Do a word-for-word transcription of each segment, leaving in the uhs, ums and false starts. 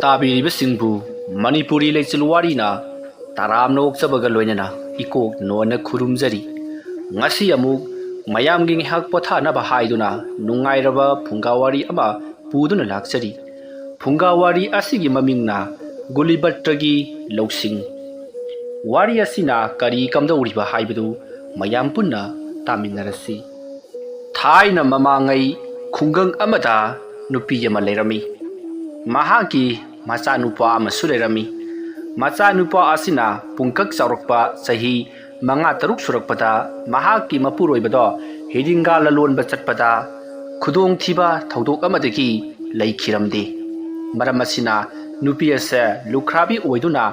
ꯇꯥꯕꯤꯔꯤꯕꯁꯤꯡꯕꯨ ꯃꯅꯤꯄꯨꯔꯤ ꯂꯩꯆꯤꯜ ꯋꯥꯔꯤꯅ ꯇꯔꯥꯝꯅ ꯑꯣꯛꯆꯕꯒ ꯂꯣꯏꯅꯅ ꯏꯀꯣꯛ ꯅꯣꯟꯅ ꯈꯨꯔꯨꯝꯖꯔꯤ꯫ ꯉꯁꯤ ꯑꯃꯨꯛ ꯃꯌꯥꯝꯒꯤ ꯉꯥꯏꯍꯥꯛ ꯄꯣꯊꯥꯅꯕ ꯍꯥꯏꯗꯨꯅ ꯅꯨꯡꯉꯥꯏꯔꯕ ꯐꯨꯡꯒꯥ ꯋꯥꯔꯤ ꯑꯃ ꯄꯨꯗꯨꯅ ꯂꯥꯛꯆꯔꯤ꯫ ꯐꯨꯡꯒꯥ ꯋꯥꯔꯤ ꯑꯁꯤꯒꯤ ꯃꯃꯤꯡꯅ ꯒꯨꯂꯤꯕꯠꯇꯒꯤ ꯂꯧꯁꯤꯡ꯫ ꯋꯥꯔꯤ ꯑꯁꯤꯅ ꯀꯔꯤ ꯀꯝꯗꯧꯔꯤꯕ ꯍꯥꯏꯕꯗꯨ ꯃꯌꯥꯝ ꯄꯨꯟꯅ ꯇꯥꯃꯤꯟꯅꯔꯁꯤ꯫ ꯊꯥꯏꯅ ꯃꯃꯥꯡꯉꯩ ꯈꯨꯡꯒꯪ ꯑꯃꯗ ꯅꯨꯄꯤ ꯑꯃ ꯂꯩꯔꯝꯃꯤ꯫ ꯃꯍꯥꯛꯀꯤ ꯃꯆꯥꯅꯨꯄꯥ ꯑꯃꯁꯨ ꯂꯩꯔꯝꯃꯤ꯫ ꯃꯆꯥꯅꯨꯄꯥ ꯑꯁꯤꯅ ꯄꯨꯡꯀꯛ ꯆꯥꯎꯔꯛꯄ ꯆꯍꯤ ꯃꯉꯥ ꯇꯔꯨꯛ ꯁꯨꯔꯛꯄꯗ ꯃꯍꯥꯛꯀꯤ ꯃꯄꯨꯔꯣꯏꯕꯗꯣ ꯍꯤꯗꯤꯡꯒꯥ ꯂꯂꯣꯟꯕ ꯆꯠꯄꯗ ꯈꯨꯗꯣꯡꯊꯤꯕ ꯊꯧꯗꯣꯛ ꯑꯃꯗꯒꯤ ꯂꯩꯈꯤꯔꯝꯗꯦ꯫ ꯃꯔꯝ ꯑꯁꯤꯅ ꯅꯨꯄꯤ ꯑꯁꯦ ꯂꯨꯈ꯭ꯔꯥꯕꯤ ꯑꯣꯏꯗꯨꯅ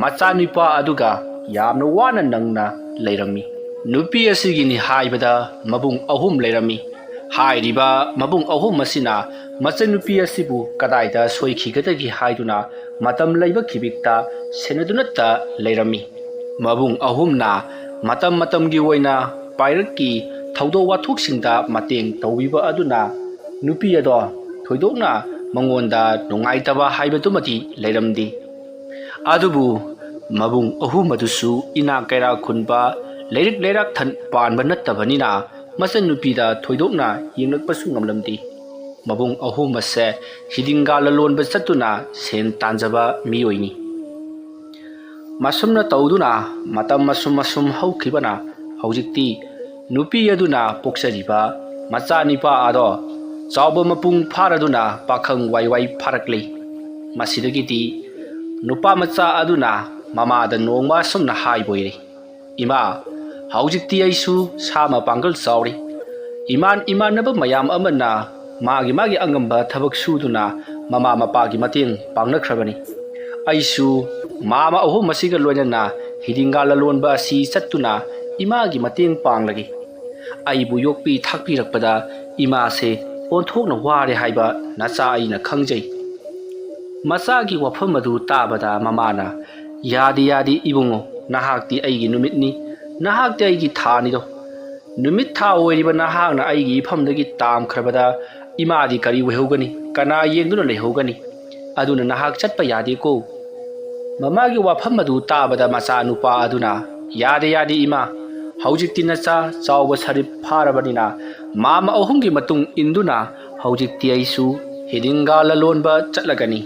ꯃꯆꯥꯅꯨꯄꯥ ꯑꯗꯨꯒ ꯌꯥꯝꯅ ꯋꯥꯅ ꯅꯪꯅ ꯂꯩꯔꯝꯃꯤ꯫ ꯅꯨꯄꯤ ꯑꯁꯤꯒꯤꯅꯤ ꯍꯥꯏꯕꯗ ꯃꯕꯨꯡ ꯑꯍꯨꯝ ꯂꯩꯔꯝꯃꯤ꯫ ꯍꯥꯏꯔꯤꯕ ꯃꯕꯨꯡ ꯑꯍꯨꯝ ꯑꯁꯤꯅ ꯃꯆꯟꯅꯨꯄꯤ ꯑꯁꯤꯕꯨ ꯀꯗꯥꯏꯗ ꯁꯣꯏꯈꯤꯒꯗꯒꯦ ꯍꯥꯏꯗꯨꯅ ꯃꯇꯝ ꯂꯩꯕ ꯈꯤꯕꯤꯛꯇ ꯁꯦꯟꯅꯗꯨꯅꯇ ꯂꯩꯔꯝꯃꯤ꯫ ꯃꯕꯨꯡ ꯑꯍꯨꯝꯅ ꯃꯇꯝ ꯃꯇꯝꯒꯤ ꯑꯣꯏꯅ ꯄꯥꯏꯔꯛꯀꯤ ꯊꯧꯗꯣꯛ ꯋꯥꯊꯣꯛꯁꯤꯡꯗ ꯃꯇꯦꯡ ꯇꯧꯕꯤꯕ ꯑꯗꯨꯅ ꯅꯨꯄꯤ ꯑꯗꯣ ꯊꯣꯏꯗꯣꯛꯅ ꯃꯉꯣꯟꯗ ꯅꯨꯡꯉꯥꯏꯇꯕ ꯍꯥꯏꯕꯗꯨꯃꯗꯤ ꯂꯩꯔꯝꯗꯦ꯫ ꯑꯗꯨꯕꯨ ꯃꯕꯨꯡ ꯑꯍꯨꯝ ꯑꯗꯨꯁꯨ ꯏꯅꯥꯛ ꯀꯩꯔꯥꯛ ꯈꯨꯟꯕ, ꯂꯩꯔꯤꯛ ꯂꯩꯔꯥꯛ ꯊꯟ ꯄꯥꯟꯕ ꯅꯠꯇꯕꯅꯤꯅ ꯃꯆꯟꯅꯨꯄꯤꯗ ꯊꯣꯏꯗꯣꯛꯅ ꯌꯦꯡꯂꯛꯄꯁꯨ ꯉꯝꯂꯝꯗꯦ꯫ ꯃꯕꯨꯡ ꯑꯍꯨꯝ ꯑꯁꯦ ꯍꯤꯗꯤꯡꯒꯥ ꯂꯂꯣꯟꯕ ꯆꯠꯇꯨꯅ ꯁꯦꯟ ꯇꯥꯟꯖꯕ ꯃꯤꯑꯣꯏꯅꯤ꯫ ꯃꯁꯨꯝꯅ ꯇꯧꯗꯨꯅ ꯃꯇꯝ ꯑꯁꯨꯝ ꯑꯁꯨꯝ ꯍꯧꯈꯤꯕꯅ ꯍꯧꯖꯤꯛꯇꯤ ꯅꯨꯄꯤ ꯑꯗꯨꯅ ꯄꯣꯛꯆꯔꯤꯕ ꯃꯆꯥꯅꯤꯄꯥ ꯑꯗꯣ ꯆꯥꯎꯕ ꯃꯄꯨꯡ ꯐꯥꯔꯗꯨꯅ ꯄꯥꯈꯪ ꯋꯥꯏ ꯋꯥꯏ ꯐꯥꯔꯛꯂꯤ꯫ ꯃꯁꯤꯗꯒꯤꯗꯤ ꯅꯨꯄꯥ ꯃꯆꯥ ꯑꯗꯨꯅ ꯃꯃꯥꯗ ꯅꯣꯡꯃ ꯑꯁꯨꯝꯅ ꯍꯥꯏꯕ ꯑꯣꯏꯔꯦ, "ꯏꯃꯥ, ꯍꯧꯖꯤꯛꯇꯤ ꯑꯩꯁꯨ ꯁꯥ ꯃꯄꯥꯡꯒꯜ ꯆꯥꯎꯔꯦ꯫ ꯏꯃꯥꯟ ꯏꯃꯥꯟꯅꯕ ꯃꯌꯥꯝ ꯑꯃꯅ ꯃꯥꯒꯤ ꯃꯥꯒꯤ ꯑꯉꯝꯕ ꯊꯕꯛ ꯁꯨꯗꯨꯅ ꯃꯃꯥ ꯃꯄꯥꯒꯤ ꯃꯇꯦꯡ ꯄꯥꯡꯅꯈ꯭ꯔꯕꯅꯤ꯫ ꯑꯩꯁꯨ ꯃꯃꯥ ꯑꯍꯨꯝ ꯑꯁꯤꯒ ꯂꯣꯏꯅꯅ ꯍꯤꯗꯤꯡꯒꯥ ꯂꯂꯣꯟꯕ ꯑꯁꯤ ꯆꯠꯇꯨꯅ ꯏꯃꯥꯒꯤ ꯃꯇꯦꯡ ꯄꯥꯡꯂꯒꯦ꯫ ꯑꯩꯕꯨ ꯌꯣꯛꯄꯤ ꯊꯥꯛꯄꯤꯔꯛꯄꯗ ꯏꯃꯥꯁꯦ ꯑꯣꯟꯊꯣꯛꯅ ꯋꯥꯔꯦ ꯍꯥꯏꯕ ꯅꯆꯥ ꯑꯩꯅ ꯈꯪꯖꯩ꯫" ꯃꯆꯥꯒꯤ ꯋꯥꯐꯝ ꯑꯗꯨ ꯇꯥꯕꯗ ꯃꯃꯥꯅ, "ꯌꯥꯗꯦ, ꯌꯥꯗꯦ ꯏꯕꯨꯡꯉꯣ, ꯅꯍꯥꯛꯇꯤ ꯑꯩꯒꯤ ꯅꯨꯃꯤꯠꯅꯤ, ꯅꯍꯥꯛꯇꯤ ꯑꯩꯒꯤ ꯊꯥꯅꯤꯗꯣ꯫ ꯅꯨꯃꯤꯠ ꯊꯥ ꯑꯣꯏꯔꯤꯕ ꯅꯍꯥꯛꯅ ꯑꯩꯒꯤ ꯏꯐꯝꯗꯒꯤ ꯇꯥꯝꯈ꯭ꯔꯕꯗ ꯏꯃꯥꯗꯤ ꯀꯔꯤ ꯑꯣꯏꯍꯧꯒꯅꯤ? ꯀꯅꯥ ꯌꯦꯡꯗꯨꯅ ꯂꯩꯍꯧꯒꯅꯤ? ꯑꯗꯨꯅ ꯅꯍꯥꯛ ꯆꯠꯄ ꯌꯥꯗꯦꯀꯣ꯫ ꯃꯃꯥꯒꯤ ꯋꯥꯐꯝ ꯑꯗꯨ ꯇꯥꯕꯗ ꯃꯆꯥꯅꯨꯄꯥ ꯑꯗꯨꯅ, "ꯌꯥꯗꯦ, ꯌꯥꯗꯦ, ꯏꯃꯥ, ꯍꯧꯖꯤꯛꯇꯤ ꯅꯆꯥ ꯆꯥꯎꯕ ꯁꯔꯤꯞ ꯐꯥꯔꯕꯅꯤꯅ ꯃꯥꯃ ꯑꯍꯨꯝꯒꯤ ꯃꯇꯨꯡ ꯏꯟꯗꯨꯅ ꯍꯧꯖꯤꯛꯇꯤ ꯑꯩꯁꯨ ꯍꯤꯗꯤꯡꯒꯥ ꯂꯂꯣꯟꯕ ꯆꯠꯂꯒꯅꯤ꯫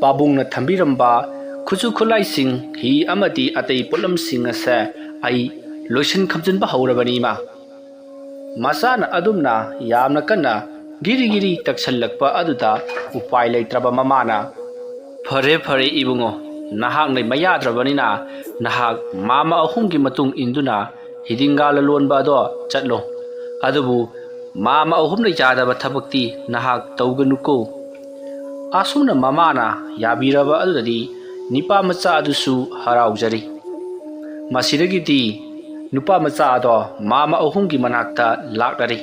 ꯄꯥꯕꯨꯡꯅ ꯊꯝꯕꯤꯔꯝꯕ ꯈꯨꯠꯁꯨ ꯈꯨꯠꯂꯥꯏꯁꯤꯡ, ꯍꯤ ꯑꯃꯗꯤ ꯑꯇꯩ ꯄꯣꯠꯂꯝꯁꯤꯡ ꯑꯁꯦ ꯑꯩ ꯂꯣꯏꯁꯤꯟ ꯈꯝꯖꯤꯟꯕ ꯍꯧꯔꯕꯅꯤ, ꯏꯃꯥ꯫" ꯃꯆꯥꯅ ꯑꯗꯨꯝꯅ ꯌꯥꯝꯅ ꯀꯟꯅ ꯒꯤꯔꯤ ꯒꯤꯔꯤ ꯇꯛꯁꯜꯂꯛꯄ ꯑꯗꯨꯗ ꯎꯄꯥꯏ ꯂꯩꯇ꯭ꯔꯕ ꯃꯃꯥꯅ, "ꯐꯔꯦ, ꯐꯔꯦ, ꯏꯕꯨꯡꯉꯣ, ꯅꯍꯥꯛꯅ ꯃꯌꯥꯗ꯭ꯔꯕꯅꯤꯅ ꯅꯍꯥꯛ ꯃꯥꯃ ꯑꯍꯨꯝꯒꯤ ꯃꯇꯨꯡ ꯏꯟꯗꯨꯅ ꯍꯤꯗꯤꯡꯒꯥ ꯂꯂꯣꯟꯕ ꯑꯗꯣ ꯆꯠꯂꯣ꯫ ꯑꯗꯨꯕꯨ ꯃꯥꯃ ꯑꯍꯨꯝꯅ ꯌꯥꯗꯕ ꯊꯕꯛꯇꯤ ꯅꯍꯥꯛ ꯇꯧꯒꯅꯨꯀꯣ꯫" ꯑꯁꯨꯝꯅ ꯃꯃꯥꯅ ꯌꯥꯕꯤꯔꯕ ꯑꯗꯨꯗꯗꯤ ꯅꯤꯄꯥ ꯃꯆꯥ ꯑꯗꯨꯁꯨ ꯍꯔꯥꯎꯖꯔꯤ꯫ ꯃꯁꯤꯗꯒꯤꯗꯤ ꯅꯨꯄꯥ ꯃꯆꯥ ꯑꯗꯣ ꯃꯥꯃ ꯑꯍꯨꯝꯒꯤ ꯃꯅꯥꯛꯇ ꯂꯥꯛꯂꯔꯤ꯫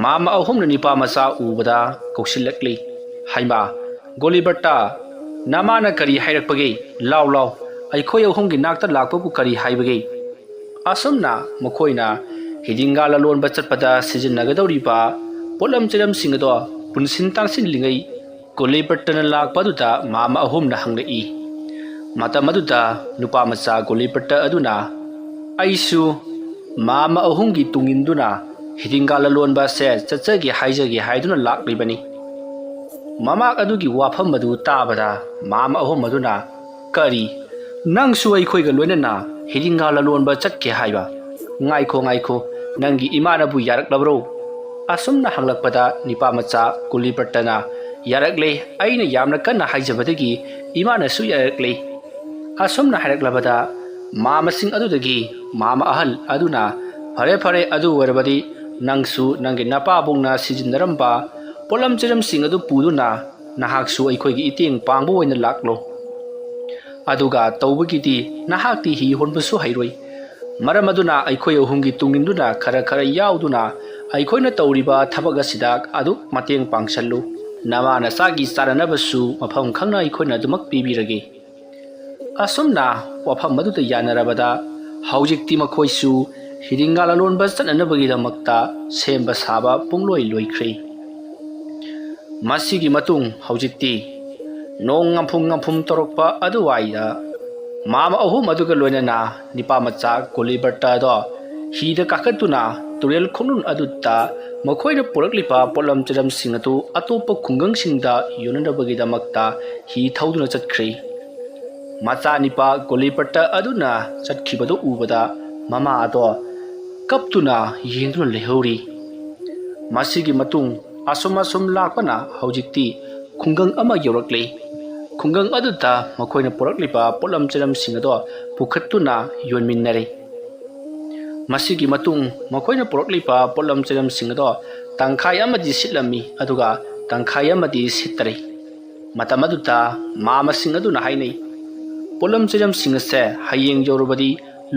ꯃꯥꯃ ꯑꯍꯨꯝꯅ ꯅꯤꯄꯥ ꯃꯆꯥ ꯎꯕꯗ ꯀꯧꯁꯤꯜꯂꯛꯂꯤ, "ꯍꯩꯃꯥ, ꯒꯣꯂꯤꯕꯔꯇ, ꯅꯃꯥꯅ ꯀꯔꯤ ꯍꯥꯏꯔꯛꯄꯒꯦ? ꯂꯥꯎ, ꯂꯥꯎ, ꯑꯩꯈꯣꯏ ꯑꯍꯨꯝꯒꯤ ꯅꯥꯛꯇ ꯂꯥꯛꯄꯕꯨ ꯀꯔꯤ ꯍꯥꯏꯕꯒꯦ?" ꯑꯁꯨꯝꯅ ꯃꯈꯣꯏꯅ ꯍꯤꯗꯤꯡꯒꯥ ꯂꯂꯣꯟꯕ ꯆꯠꯄꯗ ꯁꯤꯖꯤꯟꯅꯒꯗꯧꯔꯤꯕ ꯄꯣꯠꯂꯝ ꯆꯩꯂꯝꯁꯤꯡ ꯑꯗꯣ ꯄꯨꯟꯁꯤꯟ ꯇꯥꯟꯁꯤꯜꯂꯤꯉꯩ, ꯒꯣꯂꯤꯕꯔꯇꯅ ꯂꯥꯛꯄ ꯑꯗꯨꯗ ꯃꯥꯃ ꯑꯍꯨꯝꯅ ꯍꯪꯂꯛꯏ꯫ ꯃꯇꯝ ꯑꯗꯨꯗ ꯅꯨꯄꯥ ꯃꯆꯥ ꯒꯣꯂꯤꯕꯔꯇ ꯑꯗꯨꯅ, "ꯑꯩꯁꯨ ꯃꯥꯃ ꯑꯍꯨꯝꯒꯤ ꯇꯨꯡ ꯏꯟꯗꯨꯅ ꯍꯤꯗꯤꯡꯒꯥ ꯂꯂꯣꯟꯕ ꯑꯁꯦ ꯆꯠꯆꯒꯦ ꯍꯥꯏꯖꯒꯦ ꯍꯥꯏꯗꯨꯅ ꯂꯥꯛꯂꯤꯕꯅꯤ꯫" ꯃꯃꯥꯛ ꯑꯗꯨꯒꯤ ꯋꯥꯐꯝ ꯑꯗꯨ ꯇꯥꯕꯗ ꯃꯥꯃ ꯑꯍꯨꯝ ꯑꯗꯨꯅ, "ꯀꯔꯤ? ꯅꯪꯁꯨ ꯑꯩꯈꯣꯏꯒ ꯂꯣꯏꯅꯅ ꯍꯤꯗꯤꯡꯒꯥ ꯂꯂꯣꯟꯕ ꯆꯠꯀꯦ ꯍꯥꯏꯕ? ꯉꯥꯏꯈꯣ, ꯉꯥꯏꯈꯣ, ꯅꯪꯒꯤ ꯏꯃꯥꯅꯕꯨ ꯌꯥꯔꯛꯂꯕ꯭ꯔꯣ?" ꯑꯁꯨꯝꯅ ꯍꯪꯂꯛꯄꯗ ꯅꯤꯄꯥ ꯃꯆꯥ ꯒꯨꯂꯤꯕꯔꯇꯅ, "ꯌꯥꯔꯛꯂꯦ, ꯑꯩꯅ ꯌꯥꯝꯅ ꯀꯟꯅ ꯍꯥꯏꯖꯕꯗꯒꯤ ꯏꯃꯥꯅꯁꯨ ꯌꯥꯔꯛꯂꯦ꯫" ꯑꯁꯨꯝꯅ ꯍꯥꯏꯔꯛꯂꯕꯗ ꯃꯥꯃꯁꯤꯡ ꯑꯗꯨꯗꯒꯤ ꯃꯥꯃ ꯑꯍꯜ ꯑꯗꯨꯅ, "ꯐꯔꯦ, ꯐꯔꯦ, ꯑꯗꯨ ꯑꯣꯏꯔꯕꯗꯤ ꯅꯪꯁꯨ ꯅꯪꯒꯤ ꯅꯄꯥꯕꯨꯡꯅ ꯁꯤꯖꯤꯟꯅꯔꯝꯕ ꯄꯣꯠꯂꯝ ꯆꯩꯂꯝꯁꯤꯡ ꯑꯗꯨ ꯄꯨꯗꯨꯅ ꯅꯍꯥꯛꯁꯨ ꯑꯩꯈꯣꯏꯒꯤ ꯏꯇꯦꯡ ꯄꯥꯡꯕ ꯑꯣꯏꯅ ꯂꯥꯛꯂꯣ꯫ ꯑꯗꯨꯒ ꯇꯧꯕꯒꯤꯗꯤ ꯅꯍꯥꯛꯇꯤ ꯍꯤ ꯍꯣꯟꯕꯁꯨ ꯍꯩꯔꯣꯏ꯫ ꯃꯔꯝ ꯑꯗꯨꯅ ꯑꯩꯈꯣꯏ ꯑꯍꯨꯝꯒꯤ ꯇꯨꯡ ꯏꯟꯗꯨꯅ ꯈꯔ ꯈꯔ ꯌꯥꯎꯗꯨꯅ ꯑꯩꯈꯣꯏꯅ ꯇꯧꯔꯤꯕ ꯊꯕꯛ ꯑꯁꯤꯗ ꯑꯗꯨꯛ ꯃꯇꯦꯡ ꯄꯥꯡꯁꯜꯂꯨ꯫ ꯅꯃꯥ ꯅꯆꯥꯒꯤ ꯆꯥꯅꯅꯕꯁꯨ ꯃꯐꯝ ꯈꯪꯅ ꯑꯩꯈꯣꯏꯅ ꯑꯗꯨꯃꯛ ꯄꯤꯕꯤꯔꯒꯦ꯫" ꯑꯁꯨꯝꯅ ꯋꯥꯐꯝ ꯑꯗꯨꯗ ꯌꯥꯅꯔꯕꯗ ꯍꯧꯖꯤꯛꯇꯤ ꯃꯈꯣꯏꯁꯨ ꯍꯤꯗꯤꯡꯒꯥ ꯂꯂꯣꯟꯕ ꯆꯠꯅꯅꯕꯒꯤꯗꯃꯛꯇ ꯁꯦꯝꯕ ꯁꯥꯕ ꯄꯨꯡꯂꯣꯏ ꯂꯣꯏꯈ꯭ꯔꯦ꯫ ꯃꯁꯤꯒꯤ ꯃꯇꯨꯡ ꯍꯧꯖꯤꯛꯇꯤ ꯅꯣꯡ ꯉꯝꯐꯨꯝ ꯉꯝꯐꯨꯝ ꯇꯧꯔꯛꯄ ꯑꯗꯨꯋꯥꯏꯗ ꯃꯥꯃ ꯑꯍꯨꯝ ꯑꯗꯨꯒ ꯂꯣꯏꯅꯅ ꯅꯤꯄꯥ ꯃꯆꯥ ꯒꯣꯂꯤꯕꯔꯇ ꯑꯗꯣ ꯍꯤꯗ ꯀꯥꯈꯠꯇꯨꯅ ꯇꯨꯔꯦꯜ ꯈꯣꯡꯅꯨꯡ ꯑꯗꯨꯗ ꯃꯈꯣꯏꯅ ꯄꯨꯔꯛꯂꯤꯕ ꯄꯣꯠꯂꯝ ꯆꯩꯔꯝꯁꯤꯡ ꯑꯗꯨ ꯑꯇꯣꯞꯄ ꯈꯨꯡꯒꯪꯁꯤꯡꯗ ꯌꯣꯟꯅꯅꯕꯒꯤꯗꯃꯛꯇ ꯍꯤ ꯊꯧꯗꯨꯅ ꯆꯠꯈ꯭ꯔꯤ꯫ ꯃꯆꯥꯅꯤꯄꯥ ꯒꯣꯂꯤꯕꯔꯇ ꯑꯗꯨꯅ ꯆꯠꯈꯤꯕꯗꯨ ꯎꯕꯗ ꯃꯃꯥ ꯑꯗꯣ ꯀꯞꯇꯨꯅ ꯌꯦꯡꯗꯨꯅ ꯂꯩꯍꯧꯔꯤ꯫ ꯃꯁꯤꯒꯤ ꯃꯇꯨꯡ ꯑꯁꯨꯝ ꯑꯁꯨꯝ ꯂꯥꯛꯄꯅ ꯍꯧꯖꯤꯛꯇꯤ ꯈꯨꯡꯒꯪ ꯑꯃ ꯌꯧꯔꯛꯂꯤ꯫ ꯈꯨꯡꯒꯪ ꯑꯗꯨꯗ ꯃꯈꯣꯏꯅ ꯄꯨꯔꯛꯂꯤꯕ ꯄꯣꯠꯂꯝ ꯆꯩꯔꯝꯁꯤꯡ ꯑꯗꯣ ꯄꯨꯈꯠꯇꯨꯅ ꯌꯣꯟꯃꯤꯟꯅꯔꯤ꯫ ꯃꯁꯤꯒꯤ ꯃꯇꯨꯡ ꯃꯈꯣꯏꯅ ꯄꯨꯔꯛꯂꯤꯕ ꯄꯣꯠꯂꯝ ꯆꯩꯔꯝꯁꯤꯡ ꯑꯗꯣ ꯇꯪꯈꯥꯏ ꯑꯃꯗꯤ ꯁꯤꯠꯂꯝꯃꯤ, ꯑꯗꯨꯒ ꯇꯪꯈꯥꯏ ꯑꯃꯗꯤ ꯁꯤꯠꯇꯔꯤ꯫ ꯃꯇꯝ ꯑꯗꯨꯗ ꯃꯥꯃꯁꯤꯡ ꯑꯗꯨꯅ ꯍꯥꯏꯅꯩ, "ꯄꯣꯠꯂꯝ ꯆꯩꯔꯝꯁꯤꯡ ꯑꯁꯦ ꯍꯌꯦꯡ ꯌꯧꯔꯕꯗꯤ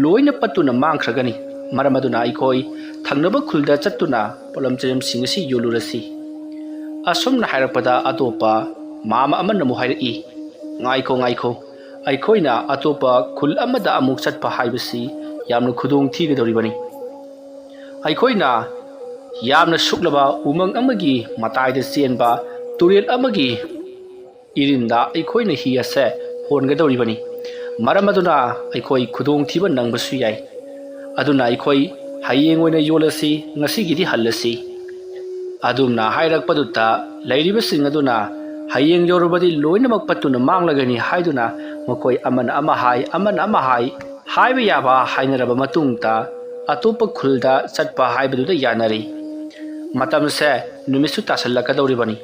ꯂꯣꯏꯅ ꯄꯠꯇꯨꯅ ꯃꯥꯡꯈ꯭ꯔꯒꯅꯤ꯫ ꯃꯔꯝ ꯑꯗꯨꯅ ꯑꯩꯈꯣꯏ ꯊꯪꯅꯕ ꯈꯨꯜꯗ ꯆꯠꯇꯨꯅ ꯄꯣꯠꯂꯝ ꯆꯩꯔꯝꯁꯤꯡ ꯑꯁꯤ ꯌꯣꯜꯂꯨꯔꯁꯤ"꯫ ꯑꯁꯨꯝꯅ ꯍꯥꯏꯔꯛꯄꯗ ꯑꯇꯣꯞꯄ ꯃꯥꯃ ꯑꯃꯅ ꯑꯃꯨꯛ ꯍꯥꯏꯔꯛꯏ, "ꯉꯥꯏꯈꯣ, ꯉꯥꯏꯈꯣ, ꯑꯩꯈꯣꯏꯅ ꯑꯇꯣꯞꯄ ꯈꯨꯜ ꯑꯃꯗ ꯑꯃꯨꯛ ꯆꯠꯄ ꯍꯥꯏꯕꯁꯤ ꯌꯥꯝꯅ ꯈꯨꯗꯣꯡ ꯊꯤꯒꯗꯧꯔꯤꯕꯅꯤ꯫ ꯑꯩꯈꯣꯏꯅ ꯌꯥꯝꯅ ꯁꯨꯛꯂꯕ ꯎꯃꯪ ꯑꯃꯒꯤ ꯃꯇꯥꯏꯗ ꯆꯦꯟꯕ ꯇꯨꯔꯦꯜ ꯑꯃꯒꯤ ꯏꯔꯤꯟꯗ ꯑꯩꯈꯣꯏꯅ ꯍꯤ ꯑꯁꯦ ꯍꯣꯟꯒꯗꯧꯔꯤꯕꯅꯤ꯫ ꯃꯔꯝ ꯑꯗꯨꯅ ꯑꯩꯈꯣꯏ ꯈꯨꯗꯣꯡꯊꯤꯕ ꯅꯪꯕꯁꯨ ꯌꯥꯏ꯫ ꯑꯗꯨꯅ ꯑꯩꯈꯣꯏ ꯍꯌꯦꯡ ꯑꯣꯏꯅ ꯌꯣꯜꯂꯁꯤ, ꯉꯁꯤꯒꯤꯗꯤ ꯍꯜꯂꯁꯤ"꯫ ꯑꯗꯨꯝꯅ ꯍꯥꯏꯔꯛꯄꯗꯨꯗ ꯂꯩꯔꯤꯕꯁꯤꯡ ꯑꯗꯨꯅ ꯍꯌꯦꯡ ꯌꯧꯔꯕꯗꯤ ꯂꯣꯏꯅꯃꯛ ꯄꯠꯇꯨꯅ ꯃꯥꯡꯂꯒꯅꯤ ꯍꯥꯏꯗꯨꯅ ꯃꯈꯣꯏ ꯑꯃꯅ ꯑꯃ ꯍꯥꯏ, ꯑꯃꯅ ꯑꯃ ꯍꯥꯏ, ꯍꯥꯏꯕ ꯌꯥꯕ ꯍꯥꯏꯅꯔꯕ ꯃꯇꯨꯡꯗ ꯑꯇꯣꯞꯄ ꯈꯨꯜꯗ ꯆꯠꯄ ꯍꯥꯏꯕꯗꯨꯗ ꯌꯥꯅꯔꯤ꯫ ꯃꯇꯝꯁꯦ ꯅꯨꯃꯤꯠꯁꯨ ꯇꯥꯁꯜꯂꯛꯀꯗꯧꯔꯤꯕꯅꯤ꯫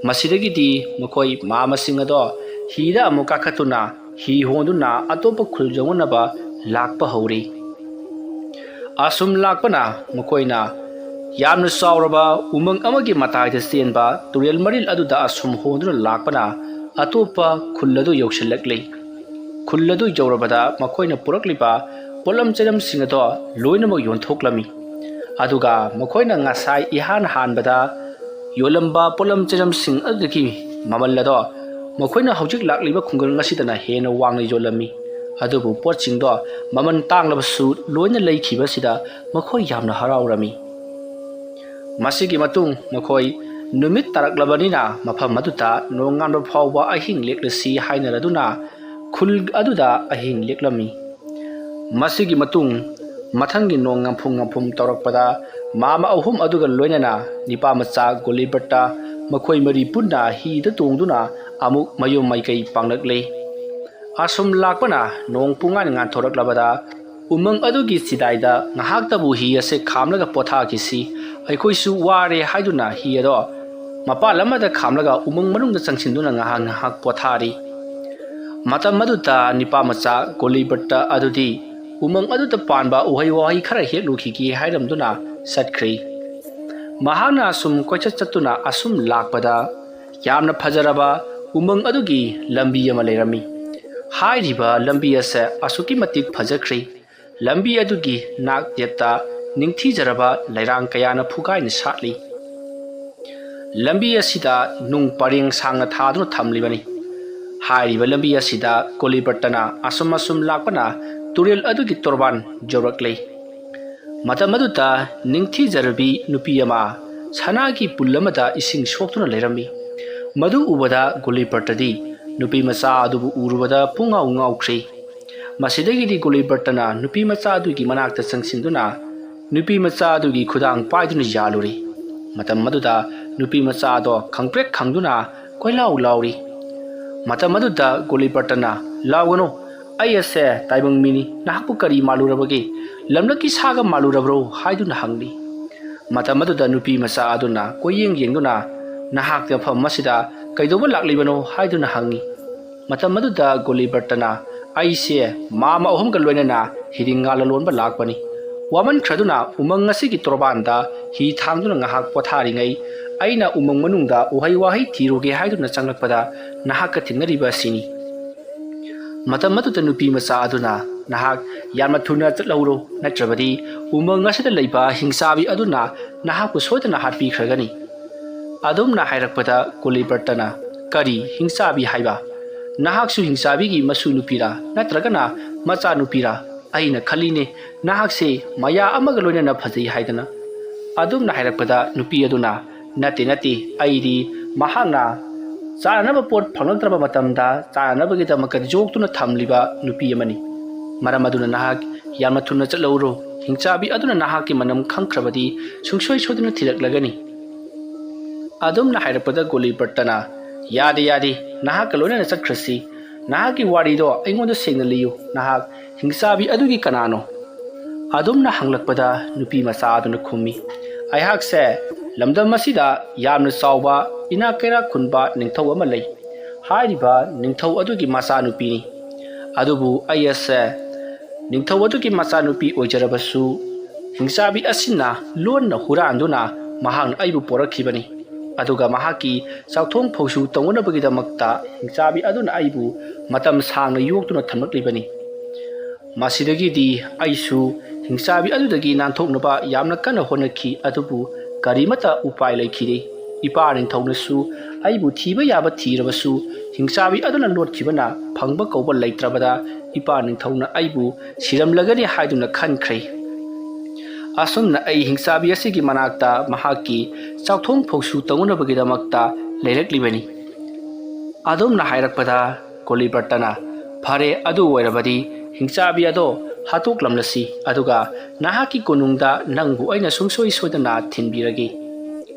ꯃꯁꯤꯗꯒꯤꯗꯤ ꯃꯈꯣꯏ ꯃꯥꯃꯁꯤꯡ ꯑꯗꯣ ꯍꯤꯗ ꯑꯃꯨꯛ ꯀꯥꯈꯠꯇꯨꯅ ꯍꯤ ꯍꯣꯟꯗꯨꯅ ꯑꯇꯣꯞꯄ ꯈꯨꯜ ꯌꯧꯅꯅꯕ ꯂꯥꯛꯄ ꯍꯧꯔꯤ꯫ ꯑꯁꯨꯝ ꯂꯥꯛꯄꯅ ꯃꯈꯣꯏꯅ ꯌꯥꯝꯅ ꯆꯥꯎꯔꯕ ꯎꯃꯪ ꯑꯃꯒꯤ ꯃꯇꯥꯏꯗ ꯆꯦꯟꯕ ꯇꯨꯔꯦꯜ ꯃꯔꯤꯜ ꯑꯗꯨꯗ ꯑꯁꯨꯝ ꯍꯣꯟꯗꯨꯅ ꯂꯥꯛꯄꯅ ꯑꯇꯣꯞꯄ ꯈꯨꯜ ꯑꯗꯨ ꯌꯧꯁꯤꯜꯂꯛꯂꯤ꯫ ꯈꯨꯜ ꯑꯗꯨ ꯌꯧꯔꯕꯗ ꯃꯈꯣꯏꯅ ꯄꯨꯔꯛꯂꯤꯕ ꯄꯣꯠꯂꯝ ꯆꯩꯔꯝꯁꯤꯡ ꯑꯗꯣ ꯂꯣꯏꯅꯃꯛ ꯌꯣꯟꯊꯣꯛꯂꯝꯃꯤ꯫ ꯑꯗꯨꯒ ꯃꯈꯣꯏꯅ ꯉꯁꯥꯏ ꯏꯍꯥꯟ ꯍꯥꯟꯕꯗ ꯌꯣꯜꯂꯝꯕ ꯄꯣꯠꯂꯝ ꯆꯩꯔꯝꯁꯤꯡ ꯑꯗꯨꯗꯒꯤ ꯃꯃꯜ ꯑꯗꯣ ꯃꯈꯣꯏꯅ ꯍꯧꯖꯤꯛ ꯂꯥꯛꯂꯤꯕ ꯈꯨꯡꯒꯪ ꯑꯁꯤꯗꯅ ꯍꯦꯟꯅ ꯋꯥꯡꯅ ꯌꯣꯜꯂꯝꯃꯤ꯫ ꯑꯗꯨꯕꯨ ꯄꯣꯠꯁꯤꯡꯗꯣ ꯃꯃꯜ ꯇꯥꯡꯂꯕꯁꯨ ꯂꯣꯏꯅ ꯂꯩꯈꯤꯕ ꯑꯁꯤꯗ ꯃꯈꯣꯏ ꯌꯥꯝꯅ ꯍꯔꯥꯎꯔꯝꯃꯤ꯫ ꯃꯁꯤꯒꯤ ꯃꯇꯨꯡ ꯃꯈꯣꯏ ꯅꯨꯃꯤꯠ ꯇꯥꯔꯛꯂꯕꯅꯤꯅ ꯃꯐꯝ ꯑꯗꯨꯗ ꯅꯣꯡꯉꯥꯟꯕ ꯐꯥꯎꯕ ꯑꯍꯤꯡ ꯂꯦꯛꯂꯁꯤ ꯍꯥꯏꯅꯔꯗꯨꯅ ꯈꯨꯜ ꯑꯗꯨꯗ ꯑꯍꯤꯡ ꯂꯦꯛꯂꯝꯃꯤ꯫ ꯃꯁꯤꯒꯤ ꯃꯇꯨꯡ ꯃꯊꯪꯒꯤ ꯅꯣꯡ ꯉꯝꯐꯨꯝ ꯉꯝꯐꯨꯝ ꯇꯧꯔꯛꯄꯗ ꯃꯥꯃ ꯑꯍꯨꯝ ꯑꯗꯨꯒ ꯂꯣꯏꯅꯅ ꯅꯤꯄꯥ ꯃꯆꯥ ꯒꯣꯂꯤꯕꯔꯠꯇ ꯃꯈꯣꯏ ꯃꯔꯤ ꯄꯨꯟꯅ ꯍꯤꯗ ꯇꯣꯡꯗꯨꯅ ꯑꯃꯨꯛ ꯃꯌꯨꯝ ꯃꯥꯏꯀꯩ ꯄꯥꯡꯂꯛꯂꯦ꯫ ꯑꯁꯨꯝ ꯂꯥꯛꯄꯅ ꯅꯣꯡ ꯄꯨꯡꯉꯥꯟ ꯉꯥꯟꯊꯣꯔꯛꯂꯕꯗ ꯎꯃꯪ ꯑꯗꯨꯒꯤ ꯆꯤꯗꯥꯏꯗ ꯉꯥꯏꯍꯥꯛꯇꯕꯨ ꯍꯤ ꯑꯁꯦ ꯈꯥꯝꯂꯒ ꯄꯣꯊꯥꯈꯤꯁꯤ, ꯑꯩꯈꯣꯏꯁꯨ ꯋꯥꯔꯦ ꯍꯥꯏꯗꯨꯅ ꯍꯤ ꯑꯗꯣ ꯃꯄꯥꯜ ꯑꯃꯗ ꯈꯥꯝꯂꯒ ꯎꯃꯪ ꯃꯅꯨꯡꯗ ꯆꯪꯁꯤꯟꯗꯨꯅ ꯉꯥꯏꯍꯥꯛ ꯉꯥꯏꯍꯥꯛ ꯄꯣꯊꯥꯔꯤ꯫ ꯃꯇꯝ ꯑꯗꯨꯗ ꯅꯤꯄꯥ ꯃꯆꯥ ꯒꯣꯂꯤꯕꯔꯠꯇ ꯑꯗꯨꯗꯤ ꯎꯃꯪ ꯑꯗꯨꯗ ꯄꯥꯟꯕ ꯎꯍꯩ ꯋꯥꯍꯩ ꯈꯔ ꯍꯦꯛꯂꯨꯈꯤꯒꯦ ꯍꯥꯏꯔꯝꯗꯨꯅ ꯆꯠꯈ꯭ꯔꯦ꯫ ꯃꯍꯥꯛꯅ ꯑꯁꯨꯝ ꯀꯣꯏꯆꯠ ꯆꯠꯇꯨꯅ ꯑꯁꯨꯝ ꯂꯥꯛꯄꯗ ꯌꯥꯝꯅ ꯐꯖꯔꯕ ꯎꯃꯪ ꯑꯗꯨꯒꯤ ꯂꯝꯕꯤ ꯑꯃ ꯂꯩꯔꯝꯃꯤ꯫ ꯍꯥꯏꯔꯤꯕ ꯂꯝꯕꯤ ꯑꯁꯦ ꯑꯁꯨꯛꯀꯤ ꯃꯇꯤꯛ ꯐꯖꯈ꯭ꯔꯦ꯫ ꯂꯝꯕꯤ ꯑꯗꯨꯒꯤ ꯅꯥꯛ ꯌꯦꯠꯇ ꯅꯤꯡꯊꯤꯖꯔꯕ ꯂꯩꯔꯥꯡ ꯀꯌꯥꯅ ꯐꯨꯒꯥꯏꯅ ꯁꯥꯠꯂꯤ꯫ ꯂꯝꯕꯤ ꯑꯁꯤꯗ ꯅꯨꯡ ꯄꯔꯦꯡ ꯁꯥꯡꯅ ꯊꯥꯗꯨꯅ ꯊꯝꯂꯤꯕꯅꯤ꯫ ꯍꯥꯏꯔꯤꯕ ꯂꯝꯕꯤ ꯑꯁꯤꯗ ꯒꯣꯂꯤꯕꯔꯇꯅ ꯑꯁꯨꯝ ꯑꯁꯨꯝ ꯂꯥꯛꯄꯅ ꯇꯨꯔꯦꯜ ꯑꯗꯨꯒꯤ ꯇꯣꯔꯕꯥꯟ ꯌꯧꯔꯛꯂꯦ꯫ ꯃꯇꯝ ꯑꯗꯨꯗ ꯅꯤꯡꯊꯤꯖꯔꯕꯤ ꯅꯨꯄꯤ ꯑꯃ ꯁꯅꯥꯒꯤ ꯄꯨꯜ ꯑꯃꯗ ꯏꯁꯤꯡ ꯁꯣꯛꯇꯨꯅ ꯂꯩꯔꯝꯃꯤ꯫ ꯃꯗꯨ ꯎꯕꯗ ꯒꯣꯂꯤꯕꯔꯇꯗꯤ ꯅꯨꯄꯤ ꯃꯆꯥ ꯑꯗꯨꯕꯨ ꯎꯔꯨꯕꯗ ꯄꯨꯡꯉꯥꯎ ꯉꯥꯎꯈ꯭ꯔꯦ꯫ ꯃꯁꯤꯗꯒꯤꯗꯤ ꯒꯣꯂꯤꯕꯔꯇꯅ ꯅꯨꯄꯤ ꯃꯆꯥ ꯑꯗꯨꯒꯤ ꯃꯅꯥꯛꯇ ꯆꯪꯁꯤꯟꯗꯨꯅ ꯅꯨꯄꯤ ꯃꯆꯥ ꯑꯗꯨꯒꯤ ꯈꯨꯗꯥꯡ ꯄꯥꯏꯗꯨꯅ ꯌꯥꯜꯂꯨꯔꯦ꯫ ꯃꯇꯝ ꯑꯗꯨꯗ ꯅꯨꯄꯤ ꯃꯆꯥ ꯑꯗꯣ ꯈꯪꯄ꯭ꯔꯦꯛ ꯈꯪꯗꯨꯅ ꯀꯣꯏꯂꯥꯎ ꯂꯥꯎꯔꯤ꯫ ꯃꯇꯝ ꯑꯗꯨꯗ ꯒꯣꯂꯤꯕꯔꯇꯅ, "ꯂꯥꯎꯒꯅꯨ, ꯑꯩ ꯑꯁꯦ ꯇꯥꯏꯕꯪ ꯃꯤꯅꯤ, ꯅꯍꯥꯛꯄꯨ ꯀꯔꯤ ꯃꯥꯜꯂꯨꯔꯕꯒꯦ? ꯂꯝꯂꯛꯀꯤ ꯁꯥꯒ ꯃꯥꯜꯂꯨꯔꯕ꯭ꯔꯣ?" ꯍꯥꯏꯗꯨꯅ ꯍꯪꯂꯤ꯫ ꯃꯇꯝ ꯑꯗꯨꯗ ꯅꯨꯄꯤ ꯃꯆꯥ ꯑꯗꯨꯅ ꯀꯣꯏꯌꯦꯡ ꯌꯦꯡꯗꯨꯅ, "ꯅꯍꯥꯛꯇꯤ ꯃꯐꯝ ꯑꯁꯤꯗ ꯀꯩꯗꯧꯕ ꯂꯥꯛꯂꯤꯕꯅꯣ?" ꯍꯥꯏꯗꯨꯅ ꯍꯪꯉꯤ꯫ ꯃꯇꯝ ꯑꯗꯨꯗ ꯒꯣꯂꯤꯕꯔꯇꯅ, "ꯑꯩꯁꯦ ꯃꯥꯃ ꯑꯍꯨꯝꯒ ꯂꯣꯏꯅꯅ ꯍꯤꯗꯤꯡꯒꯥ ꯂꯂꯣꯟꯕ ꯂꯥꯛꯄꯅꯤ꯫ ꯋꯥꯃꯟꯈ꯭ꯔꯗꯨꯅ ꯎꯃꯪ ꯑꯁꯤꯒꯤ ꯇꯣꯔꯕꯥꯟꯗ ꯍꯤ ꯊꯥꯡꯗꯨꯅ ꯉꯥꯏꯍꯥꯛ ꯄꯣꯊꯥꯔꯤꯉꯩ ꯑꯩꯅ ꯎꯃꯪ ꯃꯅꯨꯡꯗ ꯎꯍꯩ ꯋꯥꯍꯩ ꯊꯤꯔꯨꯒꯦ ꯍꯥꯏꯗꯨꯅ ꯆꯪꯂꯛꯄꯗ ꯅꯍꯥꯛꯀ ꯊꯦꯡꯅꯔꯤꯕ ꯑꯁꯤꯅꯤ꯫" ꯃꯇꯝ ꯑꯗꯨꯗ ꯅꯨꯄꯤ ꯃꯆꯥ ꯑꯗꯨꯅ, "ꯅꯍꯥꯛ ꯌꯥꯝꯅ ꯊꯨꯅ ꯆꯠꯍꯧꯔꯣ, ꯅꯠꯇ꯭ꯔꯕꯗꯤ ꯎꯃꯪ ꯑꯁꯤꯗ ꯂꯩꯕ ꯍꯤꯡꯆꯥꯕꯤ ꯑꯗꯨꯅ ꯅꯍꯥꯛꯄꯨ ꯁꯣꯏꯗꯅ ꯍꯥꯠꯄꯤꯈ꯭ꯔꯒꯅꯤ꯫" ꯑꯗꯨꯝꯅ ꯍꯥꯏꯔꯛꯄꯗ ꯒꯣꯂꯤꯕꯔꯇꯅ, "ꯀꯔꯤ ꯍꯤꯡꯆꯥꯕꯤ ꯍꯥꯏꯕ? ꯅꯍꯥꯛꯁꯨ ꯍꯤꯡꯆꯥꯕꯤꯒꯤ ꯃꯁꯨ ꯅꯨꯄꯤꯔꯥ, ꯅꯠꯇ꯭ꯔꯒꯅ ꯃꯆꯥ ꯅꯨꯄꯤꯔꯥ? ꯑꯩꯅ ꯈꯜꯂꯤꯅꯦ, ꯅꯍꯥꯛꯁꯦ ꯃꯌꯥ ꯑꯃꯒ ꯂꯣꯏꯅꯅ ꯐꯖꯩ ꯍꯥꯏꯗꯅ꯫" ꯑꯗꯨꯝꯅ ꯍꯥꯏꯔꯛꯄꯗ ꯅꯨꯄꯤ ꯑꯗꯨꯅ, "ꯅꯠꯇꯦ, ꯅꯠꯇꯦ, ꯑꯩꯗꯤ ꯃꯍꯥꯛꯅ ꯆꯥꯅꯅꯕ ꯄꯣꯠ ꯐꯪꯂꯛꯇ꯭ꯔꯕ ꯃꯇꯝꯗ ꯆꯥꯅꯅꯕꯒꯤꯗꯃꯛꯇ ꯌꯣꯛꯇꯨꯅ ꯊꯝꯂꯤꯕ ꯅꯨꯄꯤ ꯑꯃꯅꯤ꯫ ꯃꯔꯝ ꯑꯗꯨꯅ ꯅꯍꯥꯛ ꯌꯥꯝꯅ ꯊꯨꯅ ꯆꯠꯍꯧꯔꯣ꯫ ꯍꯤꯡꯆꯥꯕꯤ ꯑꯗꯨꯅ ꯅꯍꯥꯛꯀꯤ ꯃꯅꯝ ꯈꯪꯈ꯭ꯔꯕꯗꯤ ꯁꯨꯡꯁꯣꯏ ꯁꯣꯏꯗꯅ ꯊꯤꯔꯛꯂꯒꯅꯤ꯫" ꯑꯗꯨꯝꯅ ꯍꯥꯏꯔꯛꯄꯗ ꯒꯣꯂꯤꯕꯔꯇꯅ, "ꯌꯥꯗꯦ, ꯌꯥꯗꯦ, ꯅꯍꯥꯛꯀ ꯂꯣꯏꯅꯅ ꯆꯠꯈ꯭ꯔꯁꯤ꯫ ꯅꯍꯥꯛꯀꯤ ꯋꯥꯔꯤꯗꯣ ꯑꯩꯉꯣꯟꯗ ꯁꯦꯡꯅ ꯂꯤꯌꯨ꯫ ꯅꯍꯥꯛ ꯍꯤꯡꯆꯥꯕꯤ ꯑꯗꯨꯒꯤ ꯀꯅꯥꯅꯣ?" ꯑꯗꯨꯝꯅ ꯍꯪꯂꯛꯄꯗ ꯅꯨꯄꯤ ꯃꯆꯥ ꯑꯗꯨꯅ ꯈꯨꯝꯃꯤ, "ꯑꯩꯍꯥꯛꯁꯦ ꯂꯝꯗꯝ ꯑꯁꯤꯗ ꯌꯥꯝꯅ ꯆꯥꯎꯕ ꯏꯅꯥꯛ ꯀꯩꯔꯥꯛ ꯈꯨꯟꯕ ꯅꯤꯡꯊꯧ ꯑꯃ ꯂꯩ꯫ ꯍꯥꯏꯔꯤꯕ ꯅꯤꯡꯊꯧ ꯑꯗꯨꯒꯤ ꯃꯆꯥꯅꯨꯄꯤꯅꯤ꯫ ꯑꯗꯨꯕꯨ ꯑꯩ ꯑꯁꯦ ꯅꯤꯡꯊꯧ ꯑꯗꯨꯒꯤ ꯃꯆꯥꯅꯨꯄꯤ ꯑꯣꯏꯖꯔꯕꯁꯨ, ꯍꯤꯡꯆꯥꯕꯤ ꯑꯁꯤꯅ ꯂꯣꯟꯅ ꯍꯨꯔꯥꯟꯗꯨꯅ ꯃꯍꯥꯛꯅ ꯑꯩꯕꯨ ꯄꯣꯔꯛꯈꯤꯕꯅꯤ꯫ ꯑꯗꯨꯒ ꯃꯍꯥꯛꯀꯤ ꯆꯥꯛꯊꯣꯡ ꯐꯧꯁꯨ ꯇꯧꯅꯅꯕꯒꯤꯗꯃꯛꯇ ꯍꯤꯡꯆꯥꯕꯤ ꯑꯗꯨꯅ ꯑꯩꯕꯨ ꯃꯇꯝ ꯁꯥꯡꯅ ꯌꯣꯛꯇꯨꯅ ꯊꯝꯂꯛꯂꯤꯕꯅꯤ꯫ ꯃꯁꯤꯗꯒꯤꯗꯤ ꯑꯩꯁꯨ ꯍꯤꯡꯆꯥꯕꯤ ꯑꯗꯨꯗꯒꯤ ꯅꯥꯟꯊꯣꯛꯅꯕ ꯌꯥꯝꯅ ꯀꯟꯅ ꯍꯣꯠꯅꯈꯤ, ꯑꯗꯨꯕꯨ ꯀꯔꯤꯃꯠꯇ ꯎꯄꯥꯏ ꯂꯩꯈꯤꯗꯦ꯫ ꯏꯄꯥ ꯅꯤꯡꯊꯧꯅꯁꯨ ꯑꯩꯕꯨ ꯊꯤꯕ ꯌꯥꯕ ꯊꯤꯔꯕꯁꯨ, ꯍꯤꯡꯆꯥꯕꯤ ꯑꯗꯨꯅ ꯂꯣꯠꯈꯤꯕꯅ ꯐꯪꯕ ꯀꯧꯕ ꯂꯩꯇ꯭ꯔꯕꯗ, ꯏꯄꯥ ꯅꯤꯡꯊꯧꯅ ꯑꯩꯕꯨ ꯁꯤꯔꯝꯂꯒꯅꯤ ꯍꯥꯏꯗꯨꯅ ꯈꯟꯈ꯭ꯔꯦ꯫ ꯑꯁꯨꯝꯅ ꯑꯩ ꯍꯤꯡꯆꯥꯕꯤ ꯑꯁꯤꯒꯤ ꯃꯅꯥꯛꯇ ꯃꯍꯥꯛꯀꯤ ꯆꯥꯛꯊꯣꯡ ꯐꯧꯁꯨ ꯇꯧꯅꯅꯕꯒꯤꯗꯃꯛꯇ ꯂꯩꯔꯛꯂꯤꯕꯅꯤ꯫" ꯑꯗꯨꯝꯅ ꯍꯥꯏꯔꯛꯄꯗ ꯒꯣꯂꯤꯕꯔꯇꯅ, "ꯐꯔꯦ, ꯑꯗꯨ ꯑꯣꯏꯔꯕꯗꯤ ꯍꯤꯡꯆꯥꯕꯤ ꯑꯗꯣ ꯍꯥꯠꯇꯣꯛꯂꯝꯂꯁꯤ, ꯑꯗꯨꯒ ꯅꯍꯥꯛꯀꯤ ꯀꯣꯅꯨꯡꯗ ꯅꯪꯕꯨ ꯑꯩꯅ ꯁꯨꯡꯁꯣꯏ ꯁꯣꯏꯗꯅ ꯊꯤꯟꯕꯤꯔꯒꯦ꯫"